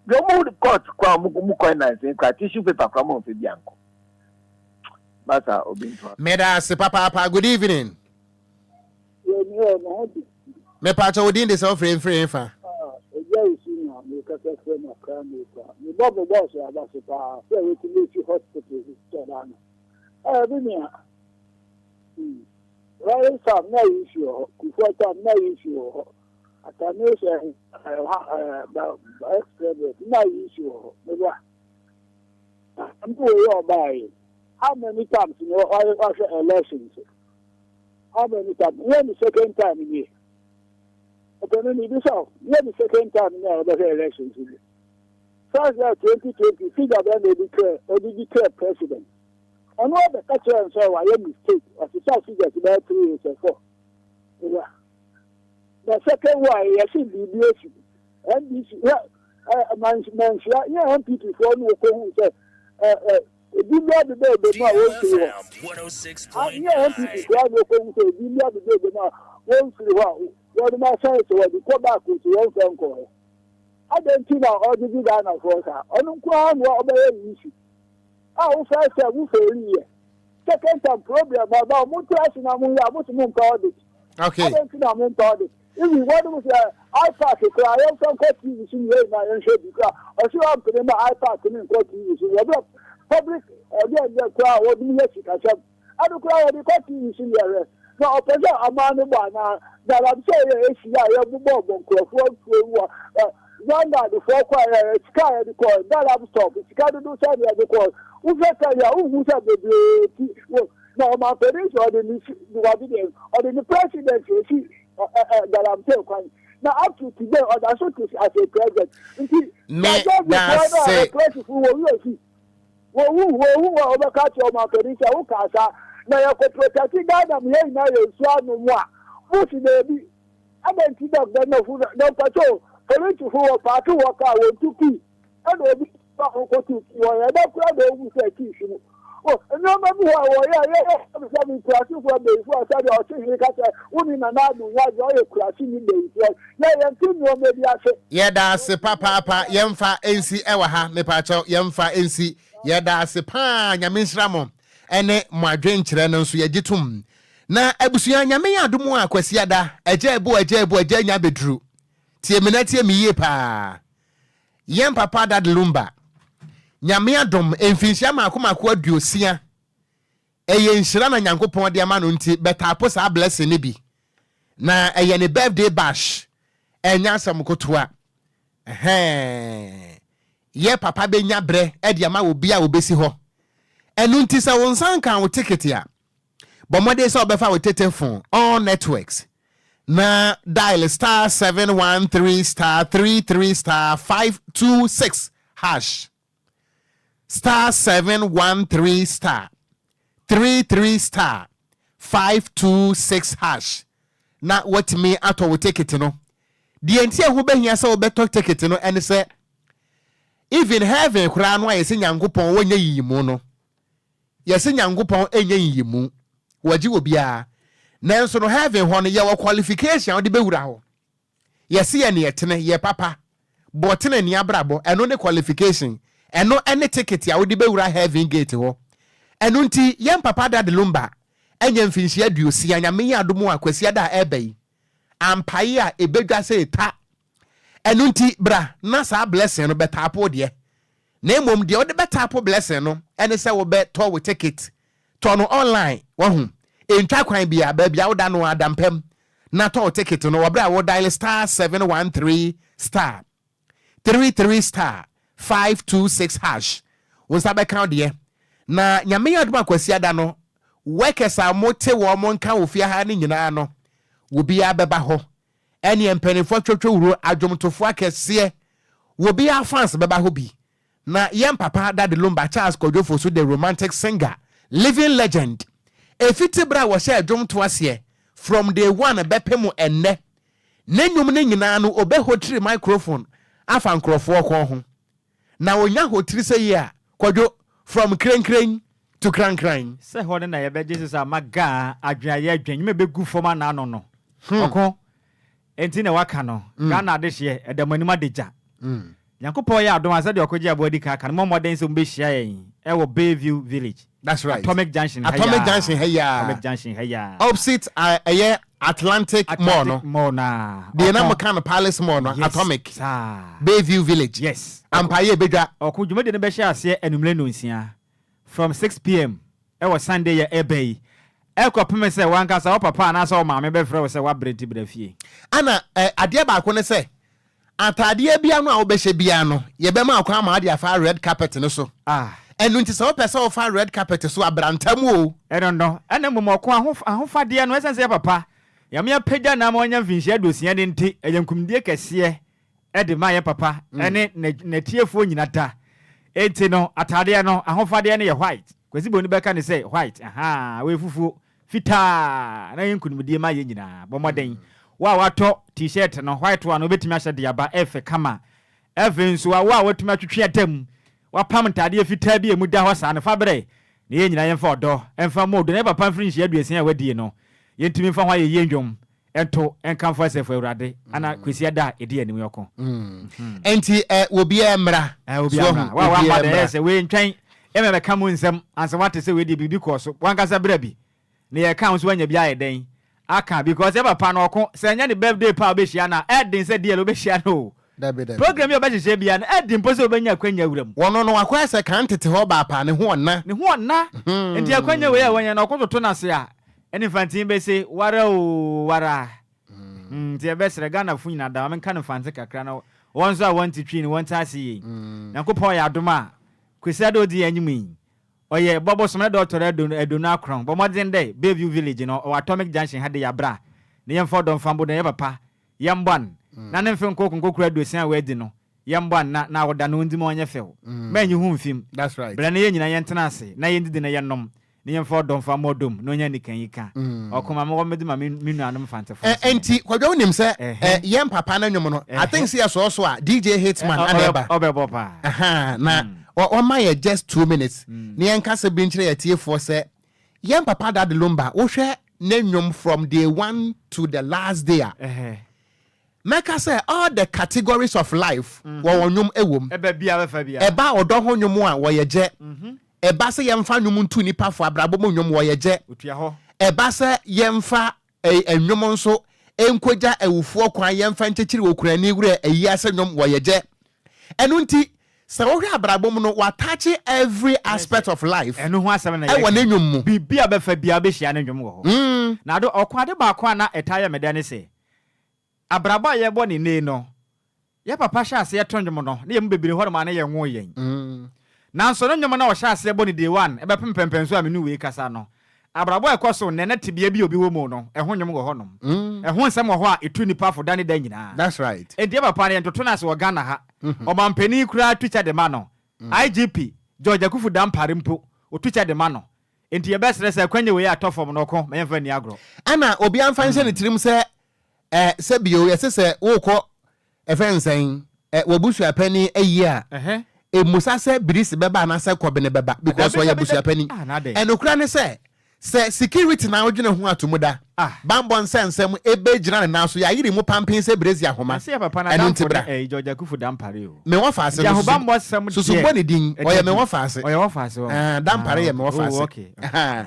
[SPEAKER 13] Deɛ ɔmo court koraa ɔmo ɔmo kɔɛ nansa yi koraa tissue paper koraa ɔmo nfa bi ankɔ. Masa obi ntoa.
[SPEAKER 1] Meda ase papaapa good evening. Mepatwa wo din de sɛ wofrɛ mfiri hefa?
[SPEAKER 14] Ɛgya osu na mekasa frɛ no akra meka mebɔ me bɔɔso aba so paa sɛ wɔtumi asi hospital sɛ daa no ɛɛ me nua hmm. Royal Farm na yi si wɔ hɔ Kufuor Farm na yi si wɔ hɔ Atane sɛ ɛɛ ex-president na yi si wɔ hɔ meboa Mpo wei a ɔbaa yi, how many times na wahwɛ elections? How many times? Nyɛ ne second time nie. Ɔpɛni mi bisa o, nyɛ ne second time nie a ɔbɛhwɛ elections ni. First year 2020, figure bɛn na ɔde declare, ɔde declare president. Ɔno ɔbɛka kyerɛ n sɛ wayɛ mistake, ɔsesa figures bɛyɛ three or four. The second one, yɛsi biribi esi. NDC yɛ ɛ manhyia yɛ NPP foɔ no wɔkɔ hu sɛ ɛ ɛ ebi bi abeba ebe mu a wɔnfiri hɔ yɛ NPP foɔ no wɔkɔ hu sɛ ebi bi abeba ebe mu a wɔnfiri hɔ a wɔde ma sɛn sɛ wɔde kɔ baako so wɔnfɛ nkɔ hɔ adɛn nti na ɔde di Ghana foɔ saa ɔno nko ara na ɔbɛyɛ yi si a wofɛ sɛ wofɛri yɛ second time problem aba ɔmo ntura ase na mo yɛ a mo so mo mpɛ audit adɛn nti na mo mpɛ audit Even wɔnom sɛ iPad koraa yɛmfa nkɔ TV so ne yɛn nyinaa yɛnhwɛ bi koraa ɔse ɔmpene ma iPad no nkɔ TV so wɔbrɛ public ɛdeɛ ɛdeɛ koraa wɔnom yɛ sikasɛm ɛno koraa yɛde kɔ TV so ne yɛhwɛ na ɔpɛ sɛ aman no bɔ anaa galamsey yɛ esi a yɛbobɔ bɔ nkurɔfoɔ ntuo wɔ Vanguard foɔ kɔ ɛ sika a yɛde kɔ galam stop sika dodo sɛ ne yɛde kɔ wohwɛ sɛ yɛ wohu sɛ bebree ti wɔ na ɔmanpanin sɛ ɔde ne wɔde deɛ ɔde ne president esi galamsey kwan na up to today ɔda so te as a president nti
[SPEAKER 1] Me da se.
[SPEAKER 14] President wɔ wi osi wɔwu wɔwu a wɔbɛka kyerɛ ɔmanpanin sɛ woka saa na yɛkɔ protect Ghana mu yɛn nyinaa yɛ nsuo anom a mo si daabi adɛn nti na Ghanafo na mpakyɛ polisifo wɔ paake wɔ kaa wɔn tu pii ɛna obi ba ho kɔtu kii hɔ yɛ dɛ kora na owu sɛ kii si mu o nneɛma bi hɔ a wɔyɛ a yɛyɛ sɛ me nkurasefo abeyifoɔ a sɛdeɛ ɔte hene ka sɛ wo ne Nana Addo nyɛ adwene ɔyɛ kurase ni beyifoɔ yɛ yɛnte nneɛma bi ase.
[SPEAKER 1] Yɛda ase papaapa yɛmfa nsi ɛwɔ ha mepaakyɛw yɛmfa nsi yɛda ase paa nyame nhyira mo ɛne mo adwenkyerɛ no nso yɛgye tom na abusua nyame yɛ adom a kwasiada agya ɛbo agya ɛbo agya nya abɛduru tie me na tie me yie paa Yɛn papa Dad Lumba, Nyame adom, mfinhyia mako mako aduosia, ɛyɛ nhyira na Nyankopɔn de ama no nti bɛtaapo saa blessing no bi. Na ɛyɛ ne birthday bash, ɛnyɛ asɛm kotoa. Ɛhɛɛ. Yɛ papa bɛnya berɛ de ama obi a obɛsi hɔ. Ɛno nti sɛ wo nsa nkaa wo ticket a, Bɔ mmɔden sɛ wobɛfa wo tetefon, all networks, na dial star 713 star 33 star 526 hash. Star 713 star 33 star 526 hash na woatumi atɔ wo tekete no. Deɛ nti a ɛho bɛhia sɛ wobɛtɔ tekete no ɛne sɛ even heaven koraa no a yɛsɛ Nyankopɔn wɔnyɛ yiyimu no, Yɛse Nyankopɔn nyɛ nyiyimu, wɔgye obiara. Nanso no heaven hɔ no yɛwɔ qualification a wode bɛwura hɔ. Yɛse yɛ neɛ tene, yɛ papa, bɔ tenenee abrabɔ, ɛno ne qualification, ɛno ne ticket a wode bɛwura heaven gate hɔ. Ɛno nti yɛn papa Daddy Lumba anya mfinhyia aduosia, Nyame yɛ adom a Kwasiada a ɛreba yi, ampae a ɛbɛdwa sɛ ta. Ɛno nti bra na saa blessing no bɛtaapo wo deɛ. Na mmom deɛ wode bɛtapo blessing no ne sɛ wobɛtɔ wo ticket, tɔ no online, wahu, ɛntwa kwan biara, baabi a woda no ara da mpam na tɔ wo ticket no wɔ berɛ a wo dial star 713 star 33 star 526 hash, wo nsa bɛka wo deɛ. Na Nyame yɛ adom a Kwasiada no, workers a mote wɔn nka wɔ fie ha no nyinaa no, obiara bɛba hɔ Ɛneɛ mpaninfoɔ twotwowuro adwomtofoɔ akɛseɛ wɔ biaa fans bɛba hɔ bi na yɛn papa Daddy Lumba Charles Kwadwo Fosu the romantic singer living legend ɛfiti berɛ a wɔhyɛɛ dwomto aseɛ from day one bɛpem ɛnnɛ ne nnwom no nyinaa no ɔbɛhotiri microphone afa nkorɔfoɔ kɔn ho Na onya hotiri sɛ yi a, Kwadwo, from krenkren to krankran.
[SPEAKER 3] Sɛ hɔ no na yɛbɛgye so sɛ ama Gaa adwen ayɛ adwen, nnwuma bɛgu fam anaa ano no. Ɔko nti na waka no. Ghana adehyeɛ, ɛda mo anim adagya. Nyankopɔn yɛ adom a, sɛdeɛ ɔkɔgye aboa di kan aka no, mommɔ mmɔden sɛ mobɛhyia yɛn wɔ Bayview Village,
[SPEAKER 1] That's right.
[SPEAKER 3] Atomic Junction ha yi
[SPEAKER 1] Atomic
[SPEAKER 3] ara.
[SPEAKER 1] Junction ha yi ara.
[SPEAKER 3] Atomic Junction ha yi ara.
[SPEAKER 1] Opposite uh, ɛyɛ Atlantic Mall no.
[SPEAKER 3] Atlantic Mall no ara.
[SPEAKER 1] Deɛ na
[SPEAKER 3] Ɔko.
[SPEAKER 1] moka no Palace Mall no,
[SPEAKER 3] Yes,
[SPEAKER 1] Atomic.
[SPEAKER 3] saa.
[SPEAKER 1] Bayview Village.
[SPEAKER 3] Yes.
[SPEAKER 1] Ampa yɛ ɛbɛdwa.
[SPEAKER 3] Ɔko dwumadie no bɛhyɛ aseɛ anwummerɛ nnɔnsia, from 6 pm wɔ Sunday yi a ɛreba yi, ɛkɔpem sɛ w'ankasa wo papa anaasɛ wo maame bɛfrɛ wo sɛ woabrɛ nti bra fie.
[SPEAKER 1] Ɛna eh, adeɛ baako ne sɛ, ataadeɛ biara no a wobɛhyɛ biara no, yɛbɛma wo kwan ma wode afa red carpet no so.
[SPEAKER 3] Ah.
[SPEAKER 1] Ɛno nti sɛ wopɛ sɛ wofa red carpet so a, bra ntɛm o.
[SPEAKER 3] Ɛno no, ɛna mmom ɔko ahof, ahofadeɛ no, ɛsiane sɛ yɛ papa, Nyame apagya no ama wanya mfinhyia aduosia no nti, ɛyɛ nkumdie kɛseɛ de ma yɛn papa ne n'atiefoɔ nyina da. Enti no, ataadeɛ no, ahofadeɛ no yɛ white. Kwasi Boni bɛka no sɛ white, ahaa, wei fufuo, fitaa, na ɛyɛ nkunimdie ma yɛn nyinaa. Bɔ mmɔden, wo a woatɔ T-shirt no, white one no, wobɛtumi ahyɛ de aba, ɛyɛ fɛ kama. Afei nso, wo a woatumi atwetwe ada mu, woapam ntaadeɛ fitaa bi a ɛmu da hɔ saa no, fa brɛ, na yɛn nyinaa yɛmfa ɔdɔ mfa mmɔ ɔdɔ na yɛn papa mfirinhyia aduosia a wadie no, yɛntumi mfa ho ayɛyie nnwom Nto nkamfo asafo Awurade ana Kwasiada a ɛdi anim yi ɔko.
[SPEAKER 1] Enti ɛ obiara mmra.
[SPEAKER 3] Ɛ obiara mmra. Wa wa ma dɛ sɛ wei ntwɛn ɛmɛ bɛka mu nsɛm ansa wate sɛ wei deɛ biribi kɔɔ so. Wankasa bra bi na yɛka wo nso wanya bi ayɛ dɛn aka because yɛ papa no ɔko sɛ ɛnyɛ ne birthday pa a wobɛhyia no a ɛden sɛ deal wobɛhyia no o.
[SPEAKER 1] Dabi dabi.
[SPEAKER 3] Program yi a ɔbɛhyehyɛ biara no ɛden mpo sɛ wobɛnya akwanya awura mu.
[SPEAKER 1] Wɔno no wakɔyɛ sɛ kan tete hɔ baa paa ne ho ɔnna.
[SPEAKER 3] Ne ho ɔnna. Nti akwanya wei a wanya no ɔko toto no ase a Ɛne Mfantse bɛse wara oo wara mm nti yɛbɛsrɛ Ghanafo nyina da ma menka no Mfantse kakra na wɔn nso a wɔnte Twi no wɔnte ase yie. Nyankopɔn ɔyɛ adom a Kwesi Addo odzi yɛn enyim yi ɔyɛ bɔ bosom ne da ɔtɔr aduonu akorɔn bɔ mbɔdzen dɛ Bayview Village no ɔwɔ Atomic Junction ha de yɛabra na yɛmfa ɔdɔ mfa mbo do na yɛ papa yɛmbɔ an na ne mfe nkorkor nkorkor aduosia a oedzi no Yɛmbɔ anna na awoda no ondzi ma ɔnyɛ fɛw. Mma nnyi ho mmfi mu. Bra na hɛn nyina yɛntsena ase na yɛndzidzi na yɛnnom, na yɛmfa ɔdɔ mfa mbɔ ɔdɔ mu na onya enyika enyika. Ɔko ma mowɔ medze ma me nuanom Mfantsefo nso nye.
[SPEAKER 1] Enti Kwadwo wonim sɛ yɛn papa no nwom no I think sɛ yɛsɔɔ so a DJ Hitman ana ɛba.
[SPEAKER 3] Ɔbɛbɔ paa.
[SPEAKER 1] Ahaa na ɔma yɛ just 2 minutes na yɛnka asɛm bi nkyerɛ yɛn atiefoɔ sɛ yɛn papa Daddy Lumba wohwɛ ne nwom from day one to the last day a Mɛka sɛ all the categories of life wɔwɔ nnwom wɔ mu.
[SPEAKER 3] Ɛba biara bɛfa biara.
[SPEAKER 1] Ɛba ɔdɔ ho nnwom a, wɔyɛ gyɛ. Ɛba sɛ yɛmfa nnwom ntu nnipa fo, abrabɔ mu nnwom, wɔyɛ gyɛ.
[SPEAKER 3] Otua hɔ.
[SPEAKER 1] Ɛba sɛ yɛmfa nnwom nso nkogya awufoɔ kwan, yɛmfa nkyekyere okunani werɛ, ayiase nnwom, wɔyɛ gyɛ. Ɛno nti, sɛ wohwɛ abrabɔ mu no, wɔatouche every aspect of life
[SPEAKER 3] Ɛno ho asɛm na
[SPEAKER 1] wɔ
[SPEAKER 3] yɛreka
[SPEAKER 1] ne
[SPEAKER 3] yi.
[SPEAKER 1] nnwom mu.
[SPEAKER 3] Biribi a wobɛfa biara wobɛhyia ne nnwom wɔ hɔ. Na ade, ɔko ade baako a na ɛtaa yɛ me dɛ ne sɛ, Abrabɔ a yɛbɔ no nnɛ yi no, yɛn papa hyɛɛ aseɛ to nnwom no, na yɛn mu bebree hɔnom a na yɛnwoo yɛn. Nanso ne nnwom no a ɔhyɛɛ aseɛ bɔ no day one bɛpem mpɛnpɛnsoɔ a me ne wei kasa no, abrabɔ a ɛkɔ so nnɛ na tebea bi a obi wɔ mu no, ɛho nnwom wɔ hɔnom. Ɛho nsɛm wɔ hɔ a ɛtu nnipa fo da ne da nyinaa.
[SPEAKER 1] That's right.
[SPEAKER 3] Enti yɛn papa no, yɛntoto no ase wɔ Ghana ha. Ɔmampanin koraa tu kyɛ de ma no. IGP, George Akuffo Dampare mpo, ɔtu kyɛ de ma no. Enti yɛbɛsrɛ sɛ akwanya wei a ɛtɔ fam no ɔko ma yɛmfa nni agorɔ.
[SPEAKER 1] Ɛna obiara mfa nhyɛ ne tirim sɛ ɛ sɛ bio yɛse sɛ wokɔ ɛfɛ nsɛn ɛ w'abusuapani ayi a ɛmmusa sɛ birisi bɛba anaasɛ kɔbene bɛba because ɔyɛ abusuapani. Ɛnokora ne sɛ sɛ security na wodwene ho ato mu da bambɔ nsɛnsɛm ɛbɛgyina ne nan so yɛayere mu pampen sɛ brezi ahoma ɛno nti bra. Me wɔfaase no susu susu bɔ ne din ɔyɛ me wɔfaase ah Dampare yɛ me wɔfaase ah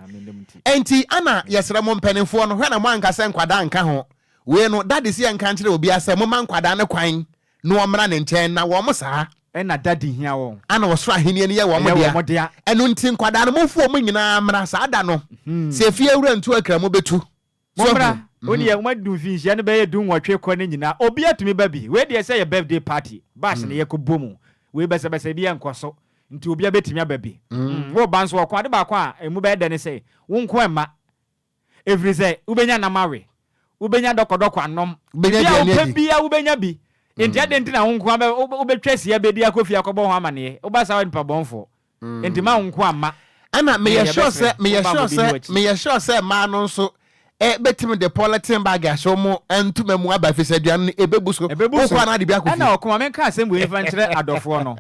[SPEAKER 1] enti ana yɛsrɛ mo mpaninfoɔ no hwɛ na mo anka sɛ nkwadaa nka ho wei no daddy sɛ yɛnka nkyerɛ obiara sɛ momma nkwadaa no kwan na wɔmmra ne nkyɛn na wɔn saa
[SPEAKER 3] Ɛna daddy hia wɔn.
[SPEAKER 1] Ana ɔsoro ahennie no yɛ wɔn dea ɛno nti nkwadaa no momfa wɔn nyinaa mmra saa da no sɛ efie wura ntu akra mobɛtu. So
[SPEAKER 3] Mommra,
[SPEAKER 1] ahu?
[SPEAKER 3] wo deɛ moadu mfinhyia no bɛyɛ dunwɔtwe kɔ no nyinaa, obiara tumi ba bi. Wei deɛ sɛ yɛ birthday party, bash na yɛkɔ bɔ mu. Wei bɛsɛbɛsɛ biara nkɔ so, nti obiara bɛtumi aba bi. Woreba nso ɔko, ade baako a ɛmu bɛyɛ dɛ ne sɛ, wo nko mma. Ɛfiri sɛ, wobɛnya nam awe, wobɛnya dɔkɔdɔkɔ anom,
[SPEAKER 1] Wobɛnya
[SPEAKER 3] biribiara a
[SPEAKER 1] aduane
[SPEAKER 3] wopɛ
[SPEAKER 1] adi.
[SPEAKER 3] biara wobɛnya bi. Enti adɛn nti na wo nko ara wobɛtwa asia bɛdi akɔ fie akɔbɔ ho amaneɛ? Woba saa woayɛ nipa bɔnfoɔ. Enti mma wo nkoa mma.
[SPEAKER 1] Ɛna meyɛ
[SPEAKER 3] Yɛ
[SPEAKER 1] sure sɛ
[SPEAKER 3] yɛbɛsrɛ,
[SPEAKER 1] meyɛ
[SPEAKER 3] wo
[SPEAKER 1] sure
[SPEAKER 3] bammɔ bi
[SPEAKER 1] sɛ
[SPEAKER 3] nni w'akyi.
[SPEAKER 1] meyɛ sure sɛ mmaa no nso eh, bɛtumi de polythene bag ahyɛ wɔn ntoma mu aba ɛfiri sɛ aduane no ɛbɛbu so.
[SPEAKER 3] Ɛbɛbu
[SPEAKER 1] Wokɔ
[SPEAKER 3] so.
[SPEAKER 1] a na ade bi akɔ
[SPEAKER 3] Ɛna
[SPEAKER 1] fie.
[SPEAKER 3] ɔko, ma menka asɛm wei mfa nkyerɛ adɔfoɔ no.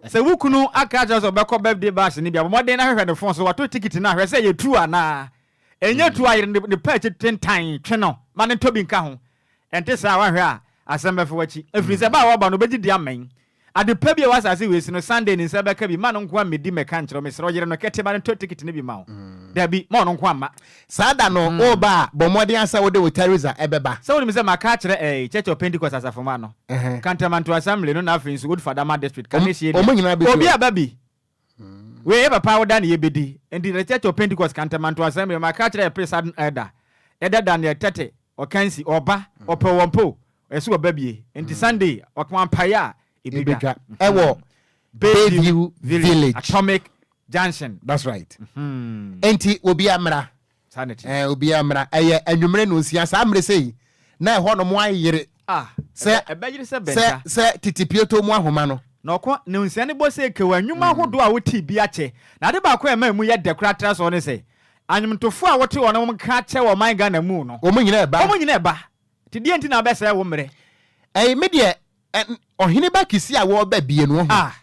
[SPEAKER 3] Sɛ wo kunu aka akyerɛ wo sɛ ɔbɛkɔ birthday bash no bi a, bɔ mmɔden na hwehwɛ ne phone so, watɔ ticket no a, hwɛ sɛ ɛyɛ true anaa. Ɛnyɛ true a, yere ne ne pɛ akyi tentan, twe no ma no ntɔ bi nka ho. Ɛnte saa a, woanhwɛ a, asɛm bɛfa w'akyi. Ɛfiri sɛ, ba a wɔba no, ɔbɛgye di amɛn. Ade pa bi a ɛwɔ asase wei so no, Sunday ne nsa bɛka bi. Mma no nko ara mmɛdi mmɛka nkyerɛ wo. Mesrɛ wo, yere no kɛte ma no ntɔ ticket no bi mma wo. Dabi, mma ɔno nko ara mma.
[SPEAKER 1] Saa da no, woreba a, bɔ mmɔden ara sɛ wode wo Theresa bɛba.
[SPEAKER 3] Sɛ wonim sɛ maka akyerɛ ɛɛ Church of Pentecost asafomma no, Kantamanto Assembly no na afei nso Old Fadama District, Kaneshie
[SPEAKER 1] deɛ, Wɔn nyinaa bɛsi
[SPEAKER 3] obi
[SPEAKER 1] hɔ.
[SPEAKER 3] aba bi. Wei yɛ papa awoda na yɛbɛdi. Nti The Church of Pentecost Kantamanto Assembly, maka akyerɛ yɛ Presiding Elder, Elder Daniel Tete, Ɔkansi, ɔba, ɔpɛ o ɔmpɛ o, ɛsɛ ɔba bie. Nti Sunday, ɔka mpaeɛ a, ɛbɛdwa.
[SPEAKER 1] Ɛbɛdwa. Ɛwɔ Bayview Village.
[SPEAKER 3] Atomic Junction.
[SPEAKER 1] That's right. Enti obiara mmra.
[SPEAKER 3] Saa na ɛteɛ.
[SPEAKER 1] Ɛɛ obiara mmra. Ɛyɛ anwummere nnɔnsia saa mmere sei na ɛhɔ nom ayere.
[SPEAKER 3] Ah,
[SPEAKER 1] Sɛ
[SPEAKER 3] ɛbɛyere sɛ
[SPEAKER 1] sɛ
[SPEAKER 3] bɛnta.
[SPEAKER 1] sɛ tete pieto mu ahoma no.
[SPEAKER 3] Na ɔko nnɔnsia no bɔ sɛ kew a nnwuma ahodoɔ a wotee bi akyɛ. Na ade baako a ɛma emu yɛ dɛ koraa tra soɔ ne sɛ, anwomtofoɔ a wote wɔn nka kyɛ wɔ ɔman Ghana mu no,
[SPEAKER 1] Wɔn nyinaa ɛba.
[SPEAKER 3] wɔn nyinaa ɛba. Nti deɛn nti na wobɛsɛe wo mmerɛ?
[SPEAKER 1] Ɛyi me deɛ ɛ ɔhene ba kisi a wɔreba bie no ɔho.
[SPEAKER 3] Ah.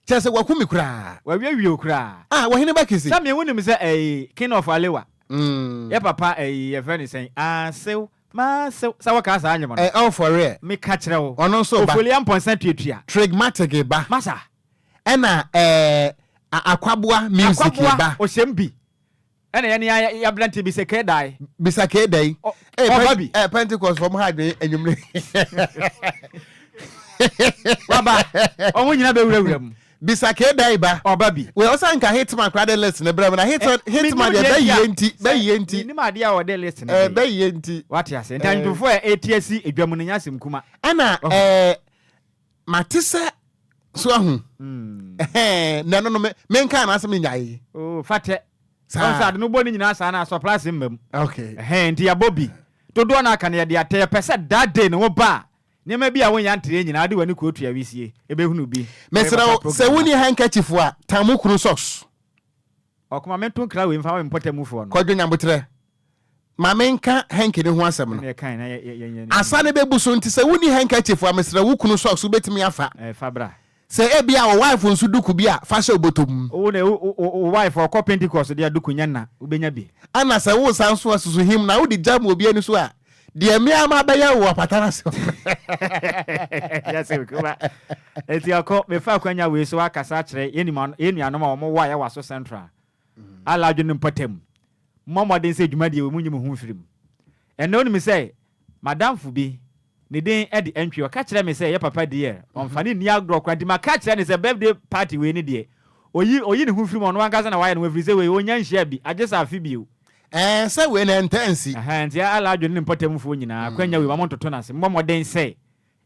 [SPEAKER 1] Kyerɛ sɛ waku me koraa.
[SPEAKER 3] Wawiewie wo koraa.
[SPEAKER 1] Ah ɔhene ba kisi.
[SPEAKER 3] Sɛ me wonim sɛ ɛyi king of Alewa. Yɛ papa ɛyi yɛfrɛ no sɛn asew masew sɛ wokaa saa nnwom no.
[SPEAKER 1] Ɛ oh for real.
[SPEAKER 3] Me ka kyerɛ wo.
[SPEAKER 1] Ɔno nso ba.
[SPEAKER 3] Ofolia mpɔnsa tuatua.
[SPEAKER 1] Trigmatic ba.
[SPEAKER 3] Masa.
[SPEAKER 1] Ɛna ɛɛ Akwaboa music
[SPEAKER 3] Akwaboa
[SPEAKER 1] ba.
[SPEAKER 3] ɔhyɛm bi. Ɛna yɛne yɛ yɛ aberanteɛ bi sɛ kɛdae.
[SPEAKER 1] Bisa kɛdae.
[SPEAKER 3] Ɔba bi.
[SPEAKER 1] Ɛ Pentecost fam ha adwene anwummere.
[SPEAKER 3] Waba. Ɔmo nyina bɛwurawura mu.
[SPEAKER 1] Bisa kɛdae ba.
[SPEAKER 3] Ɔba bi.
[SPEAKER 1] Wei ɔsan nka hitman koraa de list ne brɛ mu na hitman hitman deɛ bɛyie nti bɛyie nti.
[SPEAKER 3] Menim adeɛ a ɔde list ne brɛ.
[SPEAKER 1] Bɛyie nti.
[SPEAKER 3] Wate ase. Nti anwomtofoɔ a ɛti asi edwa mu no nyɛ asɛm kuma.
[SPEAKER 1] Ɛna ɛɛ mate sɛ so ahu. Ɛhɛn na ɛno no menka anaasɛ menyae.
[SPEAKER 3] Oh fatɛ. Saa. Sɛ ade no bɔ ne nyinaa saa na surprise mma mu.
[SPEAKER 1] Okay.
[SPEAKER 3] Ɛhɛn nti yɛabɔ bi. Dodoɔ no aka no yɛde atɛ. Yɛpɛ sɛ that day no wo ba a, nneɛma bi a wonnya nteeɛ nyinaa wode w'ani kɔɔtua wisie bɛhunu bi.
[SPEAKER 1] Mesrɛ wo, sɛ wonni handkerchief a, tam wo kunu socks.
[SPEAKER 3] Ɔko ma mento nkra wei mfa ma me mpɔtamufoɔ no.
[SPEAKER 1] Kwadwo Nyaboterɛ, ma menka hanky no ho asɛm no.
[SPEAKER 3] Ɛnneɛ kan na yɛ yɛ yɛ.
[SPEAKER 1] Asa no bɛbu so nti sɛ wonni handkerchief a, mesrɛ wo kunu socks wobɛtumi afa.
[SPEAKER 3] Ɛɛ fa bra.
[SPEAKER 1] Sɛ ebia wo wife nso duku bi a, fa hyɛ wo bɔtɔ mu.
[SPEAKER 3] Wo ne wo wo wife ɔkɔ Pentecost deɛ a duku nyɛ nna, wobɛnya bi.
[SPEAKER 1] Ɛna sɛ woresan nso a susuhim na wode gyam obi ani so a, deɛ me ara mabɛyɛ wo wɔ apata no ase hɔ no.
[SPEAKER 3] Yes, Nkrumah. Enti ɔkɔ, mefa akwanya wei so akasa akyerɛ yɛn nuanom a wɔwɔ Ayawaso Central, Alaadwo no mpɔtam. Mommɔ mmɔden sɛ dwumadie wei monyi mo ho mfiri mu. Ɛnnɛ wonim sɛ m'adamfo bi, ne din de Antwi, ɔka kyerɛɛ me sɛ yɛ papa dear, ɔmfa no nni agorɔ koraa nti maka akyerɛ no sɛ birthday party wei no deɛ, ɔyi ɔyi ne ho firi mu, ɔno ankasa na wayɛ ne ho ɛfiri sɛ wei ɔnnya nhyiaa bi, agye sɛ afe bio.
[SPEAKER 1] Ɛɛ sɛ wei no ɛntaa nsi.
[SPEAKER 3] Ɛhɛn, nti Alaadwo ne ne mpɔtamfoɔ nyinaa, akwanya wei ma montoto no ase, mommɔ mmɔden sɛ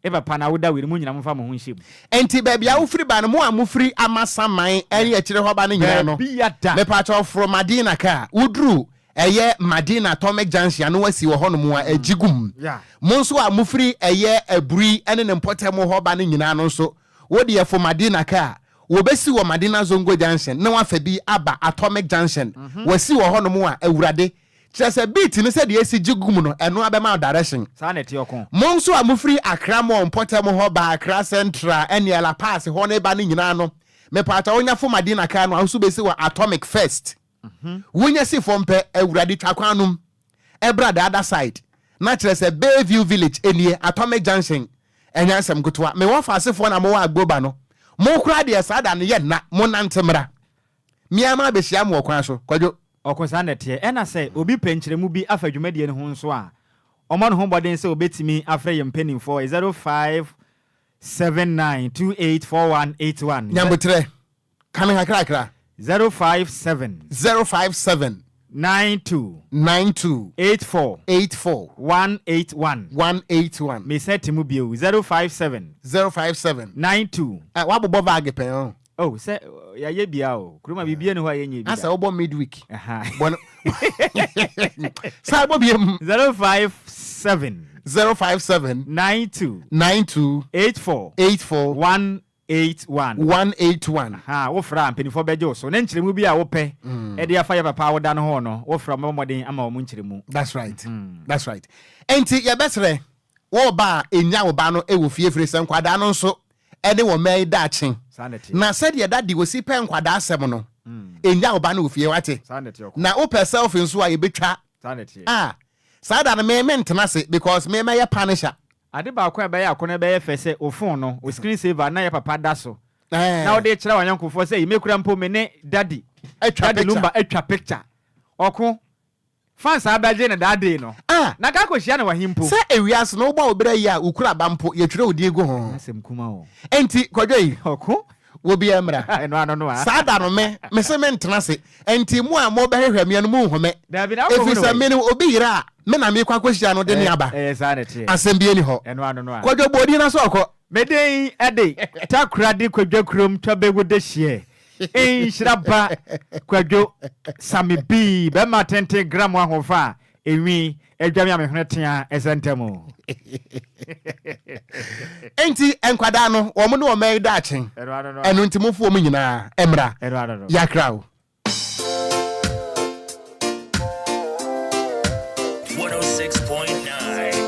[SPEAKER 3] E papa na woda wei no mo nyina momfa mo ho nhyɛ mu.
[SPEAKER 1] Enti baabi a wofiri ba no, mo a mofiri Amasaman ne akyire hɔ ba no nyinaa no, mepaakyɛw foro Madina kaa. Woduru ɛyɛ Madina Atomic Junction a na wɔasi wɔ hɔnom a, ɛgye gu mu. Mo nso a mofiri ɛyɛ Aburi ne ne mpɔtam hɔ ba no nyinaa no nso, wo deɛ fo Madina kaa. Wɔbɛsi wɔ Madina Zongo Junction na wɔafa bi aba Atomic Junction. Wɔasi wɔ hɔnom a, Awurade, Kyerɛ sɛ beat no sɛdeɛ ɛsi gye gu mu no ɛno ara bɛma wo direction.
[SPEAKER 3] Saa na ɛteɛ ɔko.
[SPEAKER 1] Mo nso a mofiri Accra Mall mpɔtam hɔ ba Accra Central ɛne La Paz hɔ no ba no nyinaa no, mepaakyɛw wonya fo Madina car no a wo nso bɛsi wɔ Atomic first. Wonya si fam pɛ, Awurade twa kwan no mu bra the other side na kyerɛ sɛ Bay View Village nie, Atomic Junction. Ɛnyɛ asɛm ketewa. Me wɔfa asefoɔ na mowɔ Agboba no, mo koraa deɛ saa da no yɛ nna, monante mmra. Me ara mabɛhyia mo wɔ kwan so. Kwadwo.
[SPEAKER 3] Ɔko saa na ɛteɛ. Ɛna sɛ obi pɛ nkyerɛmu bi afa dwumadie no ho nso a, ɔmmɔ ne ho mmɔden sɛ ɔbɛtumi afrɛ yɛn mpanimfoɔ 0579 284181.
[SPEAKER 1] Nyaboterɛ, ka no kakrakra.
[SPEAKER 3] 057.
[SPEAKER 1] 057.
[SPEAKER 3] 92.
[SPEAKER 1] 92.
[SPEAKER 3] 84.
[SPEAKER 1] 84.
[SPEAKER 3] 181.
[SPEAKER 1] 181.
[SPEAKER 3] Mesan ti mu bio, 057.
[SPEAKER 1] 057.
[SPEAKER 3] 92.
[SPEAKER 1] Ɛ, woabobɔ vaage pɛn ɔn.
[SPEAKER 3] Oh sɛ yɛayɛ bia o kuruma biribi ani hɔ a yɛnyɛ bi da.
[SPEAKER 1] Asɛ wobɔ midweek. Bɔ no. Saa bɔ biem.
[SPEAKER 3] 057.
[SPEAKER 1] 057.
[SPEAKER 3] 92.
[SPEAKER 1] 92.
[SPEAKER 3] 84.
[SPEAKER 1] 84.
[SPEAKER 3] 181.
[SPEAKER 1] 181.
[SPEAKER 3] Aha wofrɛ a mpanimfoɔ bɛgye wo so ne nkyerɛmu bi a wopɛ ɛde afa yɛ papa a woda no ho no wofrɛ a wɔbɛbɔ mmɔden ama wɔn nkyerɛmu.
[SPEAKER 1] That's right. That's right. Enti yɛbɛsrɛ wo ba a ɛnya wo ba no wɔ fie firi sɛ nkwadaa no nso ne wɔn mma yi daakye. Na sɛdeɛ daddy osi pɛ nkwadaa asɛm no, nnya wo ba no wɔ fie wate. Na wopɛ selfie nso a yɛbɛtwa. Ah, saa da no me mentena ase because me mɛyɛ punisher.
[SPEAKER 3] Ade baako a ɛbɛyɛ akɔnnɔ ɛbɛyɛ fɛ sɛ wo phone no, wo screen saver na yɛ papa da so na wode rekyerɛ w'ayɔnkofoɔ sɛ, me kura mpo me ne daddy, daddy Lumba atwa picture. Ɔko, fans a abɛgye no that day no, na nka akɔhyia no wɔ he mpo?
[SPEAKER 1] Sɛ ewiase no wobɔ wo bra yie a, wo kura ba mpo, yɛtwerɛ wo din gu ho.
[SPEAKER 3] Ɛnyɛ asɛm kuma o.
[SPEAKER 1] Enti, Kwadwo yi,
[SPEAKER 3] Ɔko.
[SPEAKER 1] Wɔ biara mmra.
[SPEAKER 3] Ɛno ano no a.
[SPEAKER 1] Saa da no me, mese mentena ase. Enti mo a mobɛhwehwɛ meɛ no monhu me.
[SPEAKER 3] Dabi, na wokɔhu
[SPEAKER 1] Ɛfiri
[SPEAKER 3] no
[SPEAKER 1] sɛ
[SPEAKER 3] wɔ
[SPEAKER 1] me no, obi yera a, me na merekɔ akɔhyia no de ne aba.
[SPEAKER 3] Ɛyɛ saa na ɛteɛ.
[SPEAKER 1] Asɛm biara nni hɔ.
[SPEAKER 3] Ɛno ano no a.
[SPEAKER 1] Kwadwo bɔ odin na sɛ ɔkɔ.
[SPEAKER 3] Me din de Takoradi Kwadwo Kurom Twabegu Dehyeɛ Nhyira Ba Kwadwo Same Bii Bɛma tenten gram ahoɔfɛ a enwi adwa me a me hwene tea ɛsɛ ntɛm o.
[SPEAKER 1] Enti nkwadaa no, wɔn ne wɔn mɛn daakye. Ɛno nti momfa wɔn nyinaa mmra. Yɛakra o.
[SPEAKER 8] 106.9.